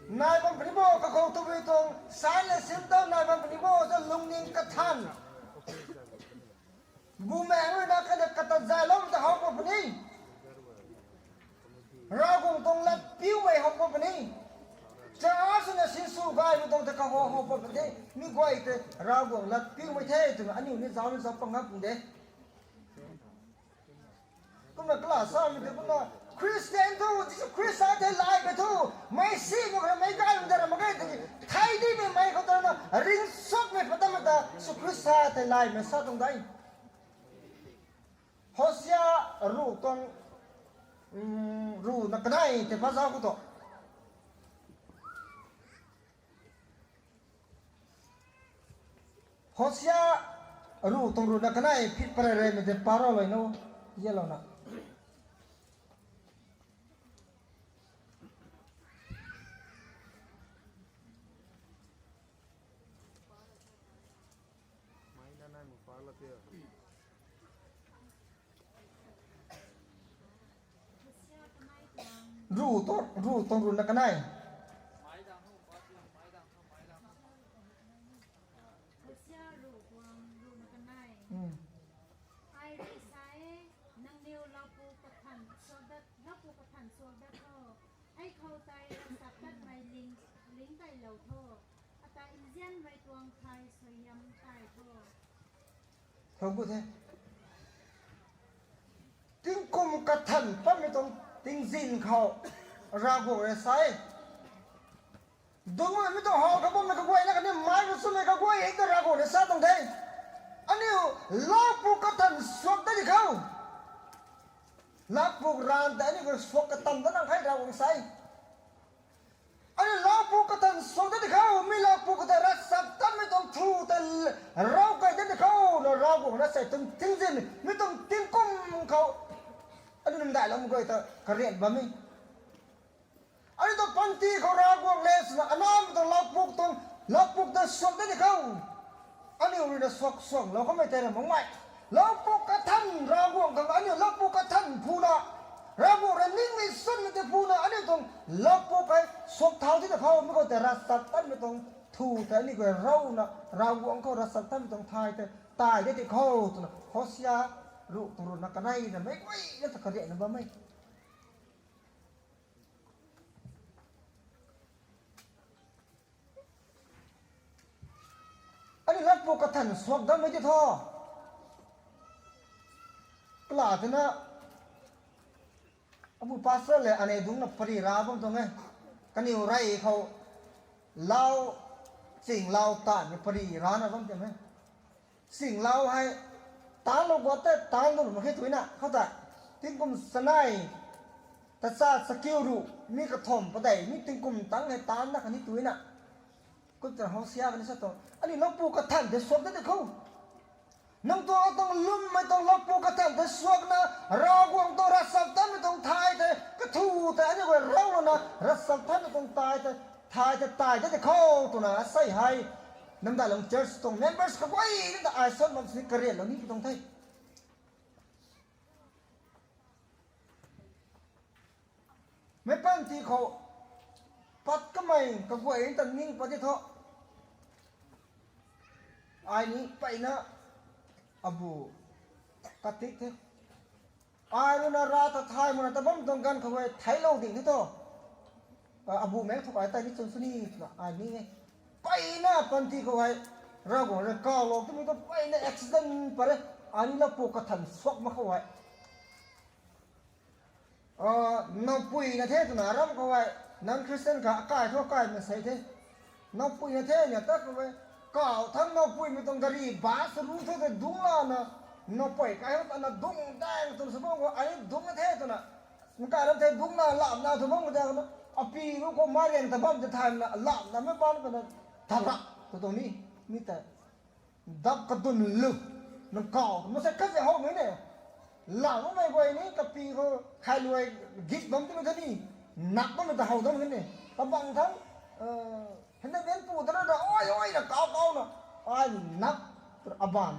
nai bam puni bo, kakhou tabui tuang, san le sim tau nai bam puni bo, ta lungning kathan. Bumaengh rui na kata kata zay lou ta how pa puni. Ravguangc tuang lat piumei how pa puni. Cha suna sinsw gaymei tuang ta kaho how pa puni. Mi guay tei Ravguangc lat piumei the, twna aniu ni zauc ni zauc pa ngam pung de. Kumna kala samei tei kumna Christian thu, Jisu Khrista thei laymei thu, mei si mak ra, mei kai mak ra, mak kai tei, thei di mei mei khou ta na, ring sot mei pata mata, Jisu Khrista thei laymei sa tuang dai. Hosea ruh tuang, mm, ruh na kanei tei pa zauc khou tu. Hosea ruh tuang ruh na kanei phit pare re mei tei pa rau loi nu, yellow na. Ruh tuang, ruh tuang ruh na kanei. Hosea ruh tuang ruh na kanei. Hmm. Ai rui sa e, nangniw loupu kathan suak dat, loupu kathan suak dat tho. Hei khou tei ravchaptatmei ling, ling tei lou tho. Ata nzianmei tuang thai suaihiam tai tho. Thow gut the. Tingkum kathan patmei tuang tingzin khou Ravguangc rui sa e. Dungmei mi tuang how kabammei kaguayna khatni mai rui swmei kaguay hei ta Ravguangc rui sa tuang the. Aniu loupu kathan suak dat di khou, loupu ran tei aniu khou suak katam dat nang khe Ravguangc sa e. Aniu loupu kathan suak dat di khou, mi loupu katei ravchaptatmei tuang thu tei rau kai dat di khou, na Ravguangc na sei tuang tingzin, mi tuang tingkum khou aniu nang dailoumei guay ta karian bammei. Aniu tuang panty khou Ravguangc le swna anamei tuang loupu tuang, loupu ta suak dat di khou, aniu rui na suak suanglou kamei tei ra makmei. Loupu kathan Ravguangc khang aniu loupu kathan phuna, Ravguangc rui ningmei sunmei tei phuna aniu tuang loupu kai suak thau di ta khou, mi khou tei ravchaptatmei tuang thu tei aniu guay rauna Ravguangc khou ravchaptatmei tuang thai tei tai dat di khou twna Hosea ruh tuang ruh na kanei na mei guayna ta karian na bammei. Aniu loupu kathan suak dammei ti thu, kala tina, abu pastor le anei dungcna pari ra bam tuang e. Kaniw rey khou lau, ching lau tanmei pari rana bam tuang e. Ching lau hei taanclou guat tei taanc dun mak khe twna khou ta, tingkum chanei, tacha chakiu ruh mi kathumh padeih mi tingkum tang hei taanc na khatni twna, kumtei Hosea kani sa tuang, aniu loupu kathan tei suak dat di khou, nang tuang atuang lwmmei tuang loupu kathan tei suakna, Ravguangc tuang ravchaptatmei tuang thai tei kathu tei aniu guay rauna ravchaptatmei tuang thai tei, thai tei tai dat di khou twna asei hei, Namdailong church tuang members kaguayna ta ai suan bam sini karianlou ni pi tuang the. Meic panty khou pat kamei kaguay ta ning pat di thu, ai ni peyna abu katik the. Ai rui na ra ta thay mana ta bam tuang ganv khou hei theiclou ding the thu, abu mei thu ai tei ni chwn sw ni twna ai ni e. Peyna panty khou hei Ravguangc rui kawlou twmei tu peyna accident pat e. Ai ni loupu kathan suak mak khou hei, a, nowpui na the twna ram khou hei Nang Christian kha akai thu akai masei the. Nowpui na the na ta khou e. Kau thang nowpui mei tuang gari bus ru thu te dungc lana. Nowpui kai ho ta na dungc dang tu sw bam khou ai dungc the twna. Nkai ram the dungc na lam na tu bam khou ta na. Api ru khou mariang ta bam te thay na lam na mei ban pa na. Thara tu tuang ni. Mi ta. Dap kadun lu, nang kau, masei khat se how mei ne. Lau mei guay ni, kapi khou, khai luai, git bam ti mei ta ni, nak bam mei ta how dam mei ne. Kabang thang, hna ben pu ta na da, oi, oi, na kau, kau na, ai, nap, aban,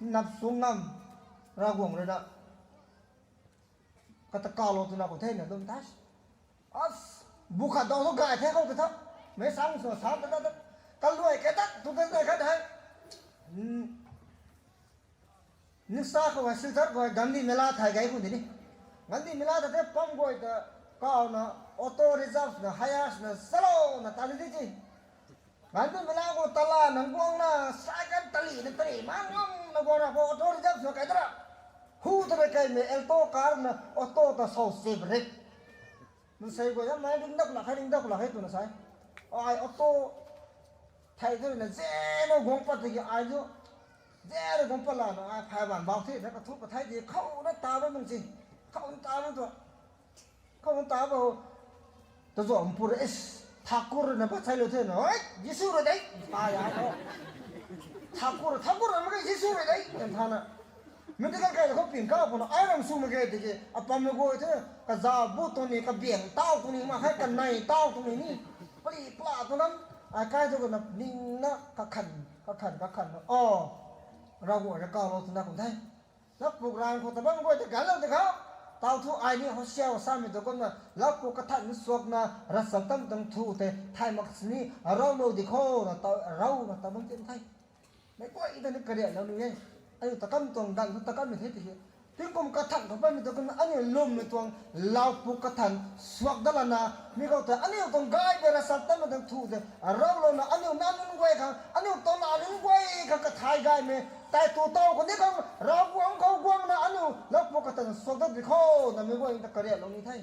nap sung ngam, Ravguangc rui na. Kata kalou twna khou the na dum thai. As, bu khat dau thu gay the khou ta tha. Mei sang sw sa ta ta ta. Kaluai kai tat tu ta ta khat hai. Hmm. Nisa khou hai Silchar khou hai Gandhi Mela thay gay khou di ni. Gandhi Mela ta the pam guay ta kau na auto reserve na hire na salou na ta ni di chi. Gandhi Mela khou tala nang guang na cycle tali na tali ma ngam na guang na khou auto reserve na kai ta ra. Hu ta ra kai mei Alto car na auto ta sau sip rik. Nang sei guay ya mai ring dak lak hai ring dak lak hai tu na sai. Ai auto thei thu na zeno guang pat tiki ai thu. Zeno guang pat la na ai phai ban bau the na ka thu ka thai di khou na ta ba nang si. Khou na ta ba tu. Khou ta bo. Ta zo mpur is Thakur na ba chai lo the na. Oi, Jisu rui dei. Ai ai ko. Thakur, Thakur na ma kai Jisu rui dei. Kan tha na. Medical kai khou pin ka pun ai ram sw ma ge tiki. Apam na guay the. Kaza bu tu ni, kabiang tau tu ni, ma hai kanei tau tu ni ni. Pali pla tu nam. Ai kai tu na ning na kakhan, kakhan, kakhan. Oh. Ravguangc rui kalou twna kum the. Lat puk rang khou ta bam guay ta ganlou ta khou. Tau thu ai ni Hosea samei tu kumna, lat puk kathan suakna, ravchaptatmei tuang thu tei thay mak sini, rau lou di khou, na tau, rau na ta bam tin the. Meic guay ta ni kariatlou ni e. Aniu ta kam tuang ganv thu ta kammei the ti hi. Tingkum kathan khou bammei tu kumna, aniu lwmmei tuang, lat puk kathan suak dat lana, mi khou ta aniu tuang gay de ravchaptatmei tuang thu tei, rau lou na, aniu na nunc guay khang, aniu tuang na nunc guay khang kathay gaymei, tei tu tau khou ni khang, Ravguangc khou guangna aniu, lat puk kathan suak dat di khou, na meic guay ta kariatlou ni the.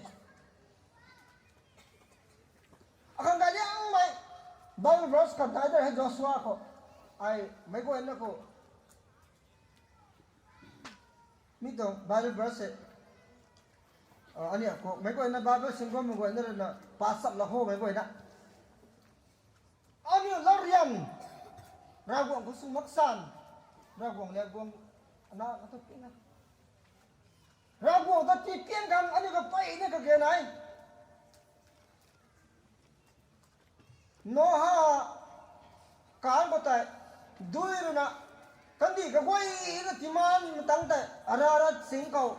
Akhang gay liangmei, Bible verse khat nai de hei Joshua khou, ai, meic guayna khou, mi tuang Bible verse, aniu khou, meic guayna Bible singguangmei guayna rui na, pa chap la khou meic guayna. Aniu latrian, Ravguangc khou sw mak san, Ravguangc le guang, ana, atu pina. Ravguangc ta tipian khang aniu kapeyna kage nai. Noah, kan khou tei, dui rui na, kandih kaguayna timan tang tei, Ararat sing khou,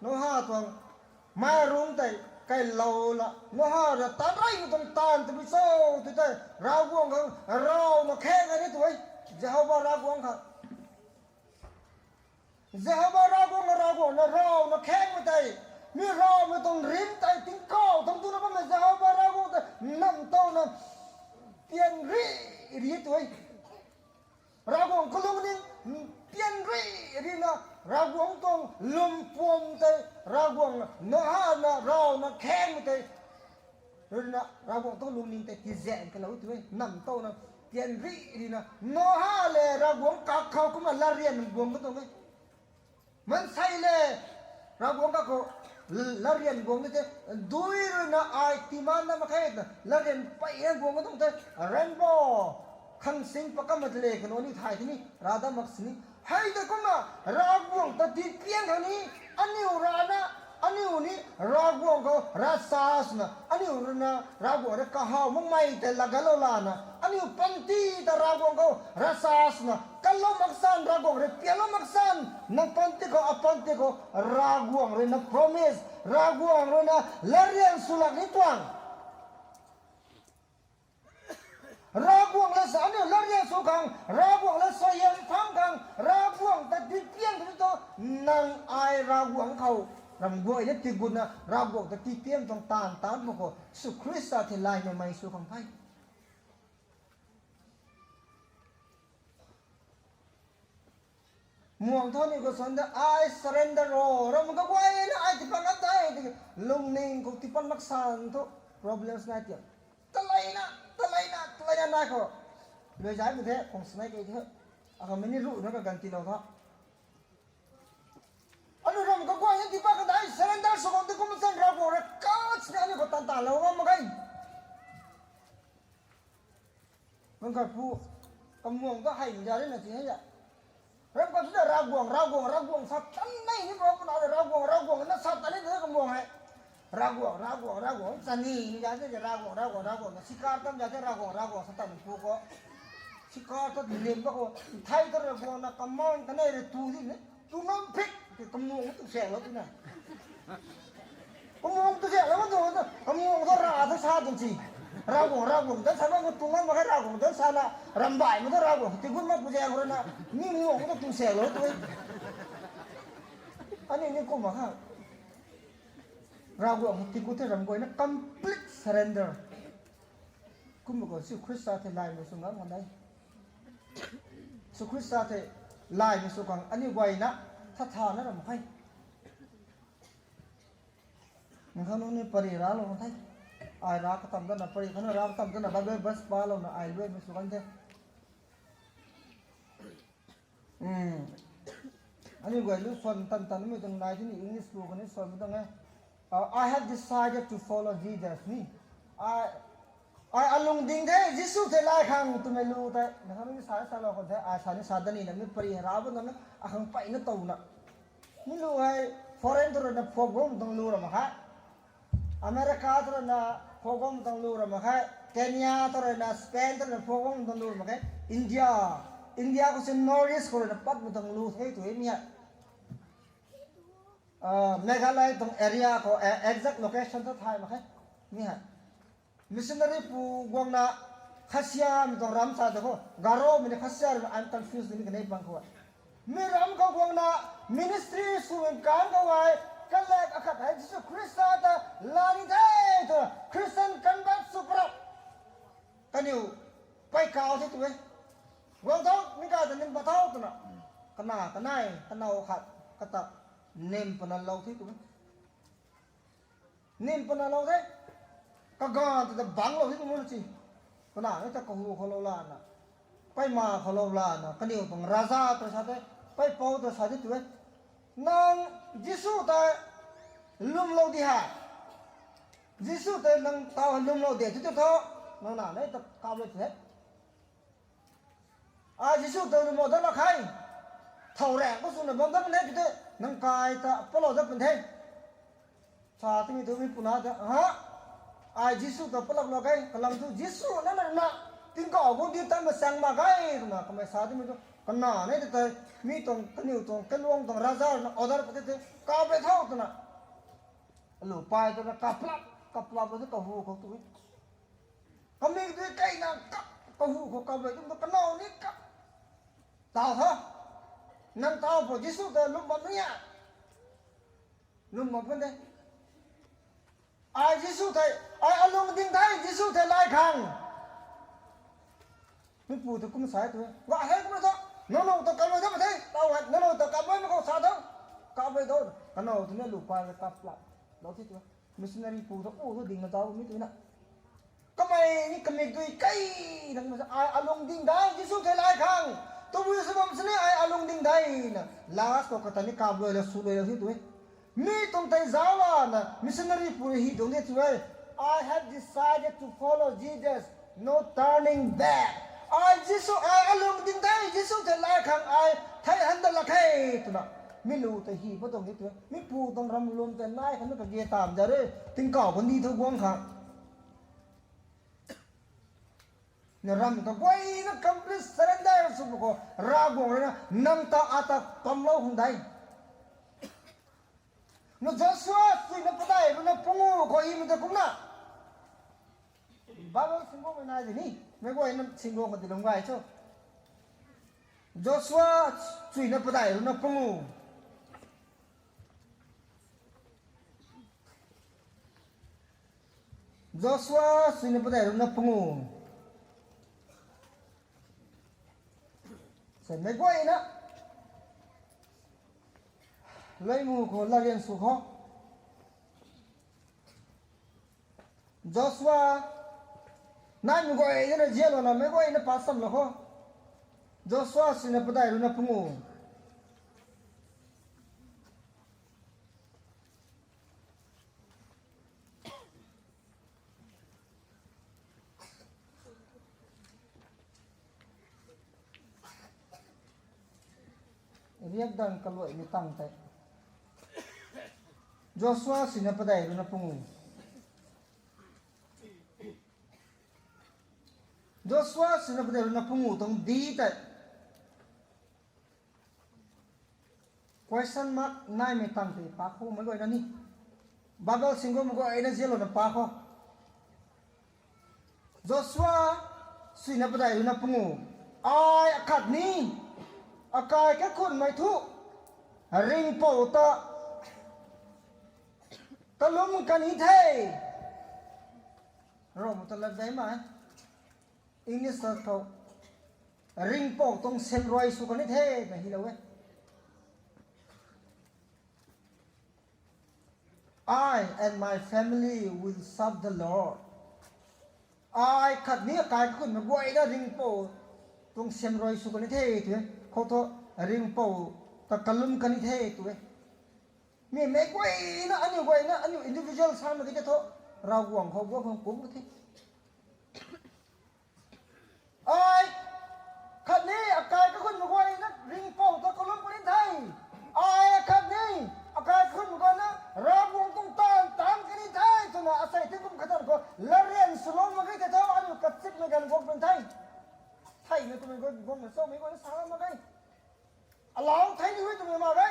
Noah tuang, mairung tei, kailou la, Noah rui tat reymei tuang taanv tabui cho, tu tei, Ravguangc khang, ravna khaeng a ni tu e, Jehova Ravguangc khang. Jehova Ravguangc, Ravguangc na ravna khaengmei tei, mi ravmei tuang rim tei tingkauh tuang tuna bammei Jehova Ravguangc tei, nam towna, pian ri, ri tu e. Ravguangc kalungning, pian ri, ri na, Ravguangc tuang lwmpuam tei, Ravguangc Noah na ravna khaengmei tei, rui na, Ravguangc tuang lungning tei tizaeng kalou tu e, nam towna, pian ri, ri na, Noah le Ravguangc kakhou kumna latrian guang ka tuang e. Maansei le, Ravguangc kakhou, latrian guang ni tei, dui rui na ai timan na mak khe na, latrian peyna guang ka tuang tei, rainbow, khang sing pakamna tei le, kanu aniu thay tini, ravdam mak sini. Hei tei kumna, Ravguangc ta tipian khang ni, aniu rana, aniu ni, Ravguangc khou, ravchapna, aniu rui na, Ravguangc rui kahaw makmei tei laa ganclou lana, aniu panty ta Ravguangc khou, ravchapna, kanlou mak san, Ravguangc rui pianlou mak san, nang panty khou, apanty khou, Ravguangc rui na promise, Ravguangc rui na latrian sw lak ni tuang. Ravguangc le sa aniu latrian sw khang, Ravguangc le suaihiam pham khang, Ravguangc ta tipian tu, nang ai Ravguangc khou, ram guayna tigutna, Ravguangc ta tipian tuang taanv taanc mak khou, Jisu Khrista theilayna mei sw khang the. Muang thu ni khou suan de, ai surrender ro, ram kaguayna ai tiipat ngam tei, lungning khou tiipat mak san thu. problems nai ti. Taleina, taleina, taleina nai khou. Lui zai mi the, kung snai kei the. Aka mini ru na ka ganti lou tha. Anu ram ka guay na tipa ka dai surrender sw kang ti kum san Ravguangc rui kachna ni khou tan tan lou ngam mak ge. Nang khat pu kamuang ta hei ja ri na ti hei ya. Ram ka tu da Ravguangc, Ravguangc, Ravguangc sa tan nei ni bro puna da Ravguangc, Ravguangc na sa tan ni da kamuang hei. Ravguangc, Ravguangc, Ravguangc sa ni ni ja te Ravguangc, Ravguangc, Ravguangc na sikar tam ja te Ravguangc, Ravguangc sa tan pu ko. Sikar ta lim ba ko. Thai ta Ravguangc na kaman ta nei re tu di ne. Tu ngam phik, ke kamuang tu seng lou tu na. Kamuang tu seng lou tu, kamuang tu ra tu sa tu si. Ravguangc, Ravguangc dan sa na, tu ngam mak khe Ravguangc dan sa na, rambai ma tu Ravguangc, ti gut mak pu seng lou na, ni muang tu tu seng lou tu. Ani ni kum mak kha. Ravguangc ti gut the ram guay na complete surrender. Kum mak ko Jisu Khrista the lai ma sw ngam ngan dai. Jisu Khrista the lai ma sw kang ani guay na, tha tha na ram khe. Nang khang nung ni pari ra lou the. Ai ra katam dana pari khana ra katam dana Bible verse pa lou na ai lui ma sw kan the. Hmm. Ani guay lu swan tan tan mi tang nai tini English lu kani swan mi tang e. Uh, I have decided to follow Jesus ni. Ai, ai alung ding the, Jisu the lai khang twmei lu tei. Na khang ni sa sa lou khou the, ai sa ni sa dani na mi pari ra bu na, akhang pai na tou na. Mi lu hei foreign tu rui na phok bam tang lu ra mak khe. America tu rui na phok bam tang lu ra mak khe. Kenya tu rui na, Spain tu rui na phok bam tang lu ra mak khe. India, India khou si North East khou rui na pat bam tang lu the tu e mi hei. Ah, Meghalaya tuang area khou, eh, exact location ta thay mak khe. Mi hei. Missionary pu guangna Khasiamei tuang ram sa ta khou. Garomei ni Khasiamei, I'm confused ni kanei pang khou. Mi ram khou guangna ministry sw kan khou ai, kalek akhat hei Jisu Khrista ta la ni the tu, Christian convert sw prap. Kaniw pei kau the tu e. Guang tho, mi ka ta nim pa tho twna. Kana, kanei, kanow khat, kata, nim pana lou the tu e. Nim pana lou the. Kaganv ta ta bang lou the tu mo si. Kana, ta kahu khou lou lana. Pei ma khou lou lana. Kaniw tuang raja ta sa the. Pei pou ta sa the tu e. Nang Jisu ta lwm lou di ha. Jisu ta nang taw lwm lou de tu tu tho. Nang na nei ta kap le tu the. Ai Jisu ta lwm lou dat la khe. Thow rang khou swna bam dat pun the pi te. Nang kai ta palou dat pun the. Sa timi tu mi puna ta, ha? Ai Jisu ta palak lou khe. Kalam tu Jisu na na na. Tingkauh guangcdic ta masang mak khe twna kamei sa timi tu. Kana nei ta tei. Mi tuang, kaniw tuang, kaluang tuang raja na order pa te te. Kap le tho twna. Alu pai twna kaplap, kaplap tu kahu khou tu. Kamik tu kaina kap, kahu khou kap le tu kanow ni kap. Taw tho. Nang taw pho Jisu ta lwm bam ni a. Lwm bam kan de. Ai Jisu thei, ai alung ding thei Jisu thei lai khang. Mi pu tu kum sa tu. Wa hei kum tho. Nang nang ta kap le tho ma the. Taw hei, nang nang ta kap le ma khou sa tho. Kap le tho. Kanow tu ni lu pai le kap la. Lou the tu. Missionary pu thu, u thu ding na zauc mi tu na. Kamei ni kamik dui kai nang masa ai alung ding dai Jisu thei lai khang. Tabui sw bam sini ai alung ding dai na. Last khou kata ni kap lui la sw lui la si tu e. Mi tuang tei zauc la na missionary pu hi tuang de tu e. I have decided to follow Jesus. No turning back. Ai Jisu, ai alung ding dai Jisu thei lai khang ai thei han da la khe twna. Mi lu tei hi pa tuang de tu e. Mi pu tuang ram lwm tei nai khan na kage tam ja re, tingkauh khou ni thu guang kha. Na ram kaguayna complete surrender sw pu khou, Ravguangc rui na nang ta ata pamlou hung dai. Na Joshua suina padeih rui na pangu khou himei ta kumna. Bible singguangmei nai di ni, meic guayna singguang khou di lung gay cho. Joshua suina padeih rui na pangu. Joshua suina padeih rui na pangu. Sa meic guayna. Laimu khou larian sw khou. Joshua, naimei guay na zianlou na meic guayna pa samlou kho. Joshua sina padeih ruina pungu. Riakdanv kaluaimei tang tei. Joshua sina padeih ruina pungu. Joshua sina padeih ruina pungu tuang di tei. Question mark naimei tang tei pa khou meic guayna ni. Bible singguangmei guayna zianlou na pa kho. Joshua sina padeih ruina pungu. Ai akhat ni akai kakhunmei thu ringhpouc ta kalum kan the. Rom ta lat dei ma. English ta khou ringhpouc tuang siamruai sw kan the na hilou e. I and my family will serve the Lord. Ai khatni akai kakhunmei guayna ringhpouc tuang siamruai sw kan the tw e. Khou thu ringhpouc ta kalum kan the tw e. Mi meic guayna, aniu guayna, aniu individual samei ki tei thu, Ravguangc khou guang khang pumc ka the. Ai khatni akai kakhunmei guayna ringhpouc ta kalum kan the. Ai khatni akai kakhunmei guayna Ravguangc tuang taanv taanc kan the twna asei tingkum khatni khou latryan swlou mak ge tei thu aniu kachikmei ganv guang kan the. Theimei twmei guay guangna chamei guayna sa mak ge. Alau thei ni hui twmei mak ge.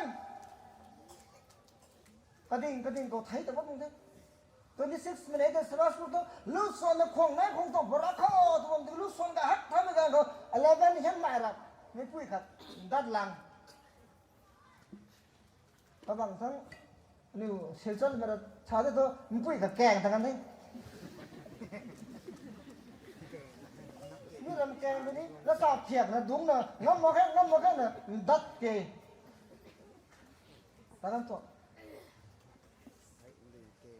Kading kading khou thei ta bam the. Twenty six minute de sara suru tu lu suan na khuang nai khuang tuang pura kho tu bam tu lu suan ka hak thamei ganv khou eleven hian mai ra. Meipui khat dat lang. Kabang sang aniu Silchar mei ra sa de thu meipui khat kaeng ta kan the. Mi ram kaeng de ni la sa thiak na dungcna ngam mak khe ngam mak khe na dat ke. Ta kan thu.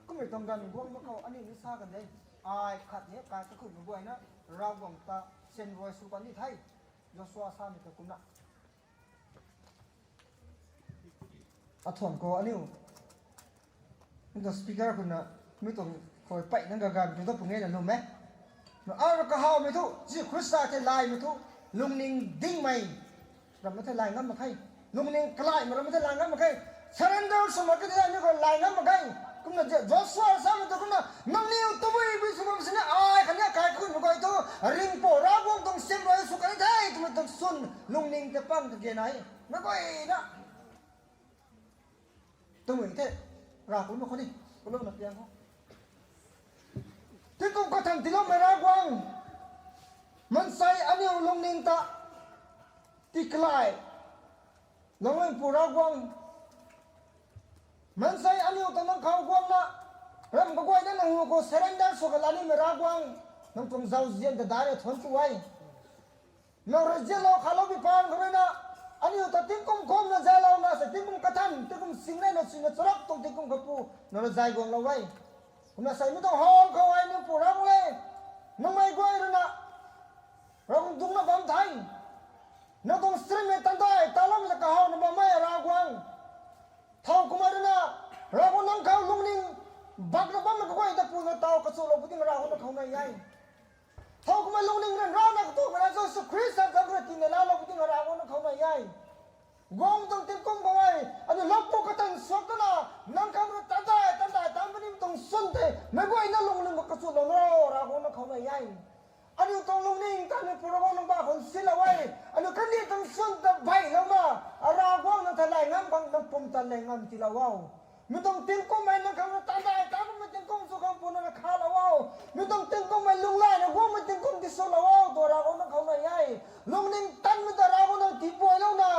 Kummei tuang ganv guang mak khou aniu ni sa kan de. Ai khatni akai kakhunmei guayna Ravguangc ta siamruai sw kan ni the. Joshua samei ta kumna. Athuam khou aniu, mi tuang speaker khou na, mi tuang khou pey nang gagan tu ta pung e na lum e. Na, a, kahawmei thu Jisu Khrista thei laymei thu lungning dingmei rammei thei lay ngam mak khe. Lungning kalaimei rammei thei lay ngam mak khe. Surrender sw mak khe thei aniu khou lay ngam mak khe. Kumna Je-, Joshua samei tu kumna, nangniw tabui bui sw bam sini ai khatni akai kakhunmei guay thu ringhpouc Ravguangc tuang siamruai sw kan the twmei tuang swn lungning tei pang kage nai. Meic guayna tumei the, Ravguangc khou ni, kalouna piang khou. Tingkum kathan tiiloumei Ravguangc, maansei aniu lungning ta tikalai Lungning pu Ravguangc, maansei aniu ta nang khou guangna, ram kaguayna nang hu khou surrender sw kha lanimei Ravguangc, nang tuang zauzian ta dai rui thuanc ku e. Nang rui zianlou khalou bi paan khou rui na, aniu ta tingkum kumna zaylouna sa tingkum kathan, tingkum singnei na sina charap tuang tingkum kha pu, nang rui zay guanglou e. Kumna sei mi tuang hall khou ai niu pu Ravguangc le, nangmei guay rui na, Ravguangc dungcna bam the. Nang tuang stream mei tandai taloumei ta kahawna bammei Ravguangc, thow kumna rui na, Ravguangc nang khou lungning bakna bammei kaguay ta puna taw kachulou pu ding Ravguangc nang khou nai e. Thow kumna lungning ryanrana katuakmei na Jisu Khrista zanc rui tina laalou pu ding Ravguangc nang khou nai e. Guang tuang tingkum khou e, aniu lou pu kathan suak tana, nang khou rui tandai tandai tan puni tuang swn tei meic guayna lungning kachulouna Ravguangc nang khou nai e. Aniu tuang lungning ta aniu pu Ravguangc nang ba khou nsilou e. Aniu kandih tuang swn ta beylouna, a Ravguangc nang ta lay ngam bang nang pumtan lay ngam tiilou o. Mi tuang tingkum hei nang khang rui tandai tan puni tingkum sw khang puna na khalou o. Mi tuang tingkum hei lunglaina guangmei tingkum tiswlou o tw Ravguangc nang khou nai e. Lungning tanmei ta Ravguangc nang tiipuailouna,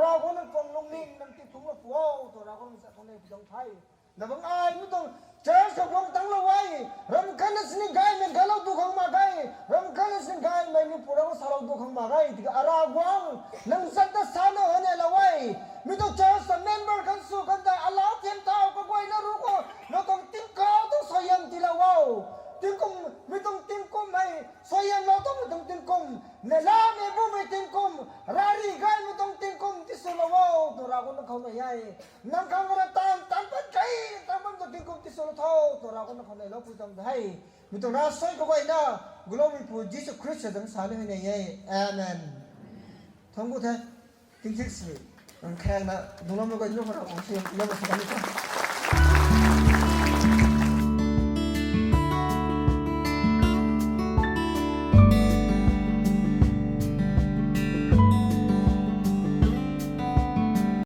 Ravguangc nang tuang lungning nang tiiphungclou pu o tw Ravguangc nang sa khou nai pi tuang the. Na bang ai mi tuang church khou guang tanglou e, ram khatna sini gaymei gaylou tu khang mak ge, ram khatna sini gaymei mi pu Ravguangc salou tu khang mak ge, tiki a Ravguangc nang zat ta sana hei neilou e. Mi tuang church ta member khan sw khan tei alau thiam thau kaguayna ru khou, nang tuang tingkauh tuang suaihiam tiilou o. tingkum, mi tuang tingkum hei, suaihiamlou tuang mi tuang tingkum, neihlamei bumei tingkum, rari gaymei tuang tingkum tiswlou o, twna Ravguangc nang khou nei e. Nang khang rui taanv, taanv pat kei, taanv pat tuang tingkum tiswlou tho, twna Ravguangc nang khou neiloupui tuang the. Mi tuang ravsuai kaguayna, guloumeipu Jisu Khrista zanc sa ni hei nei e. Amen. Thangc ku the, tingthik sini, nang khaengna, dungloumei guay nu khou Ravguangc si, yamei si kan ni the.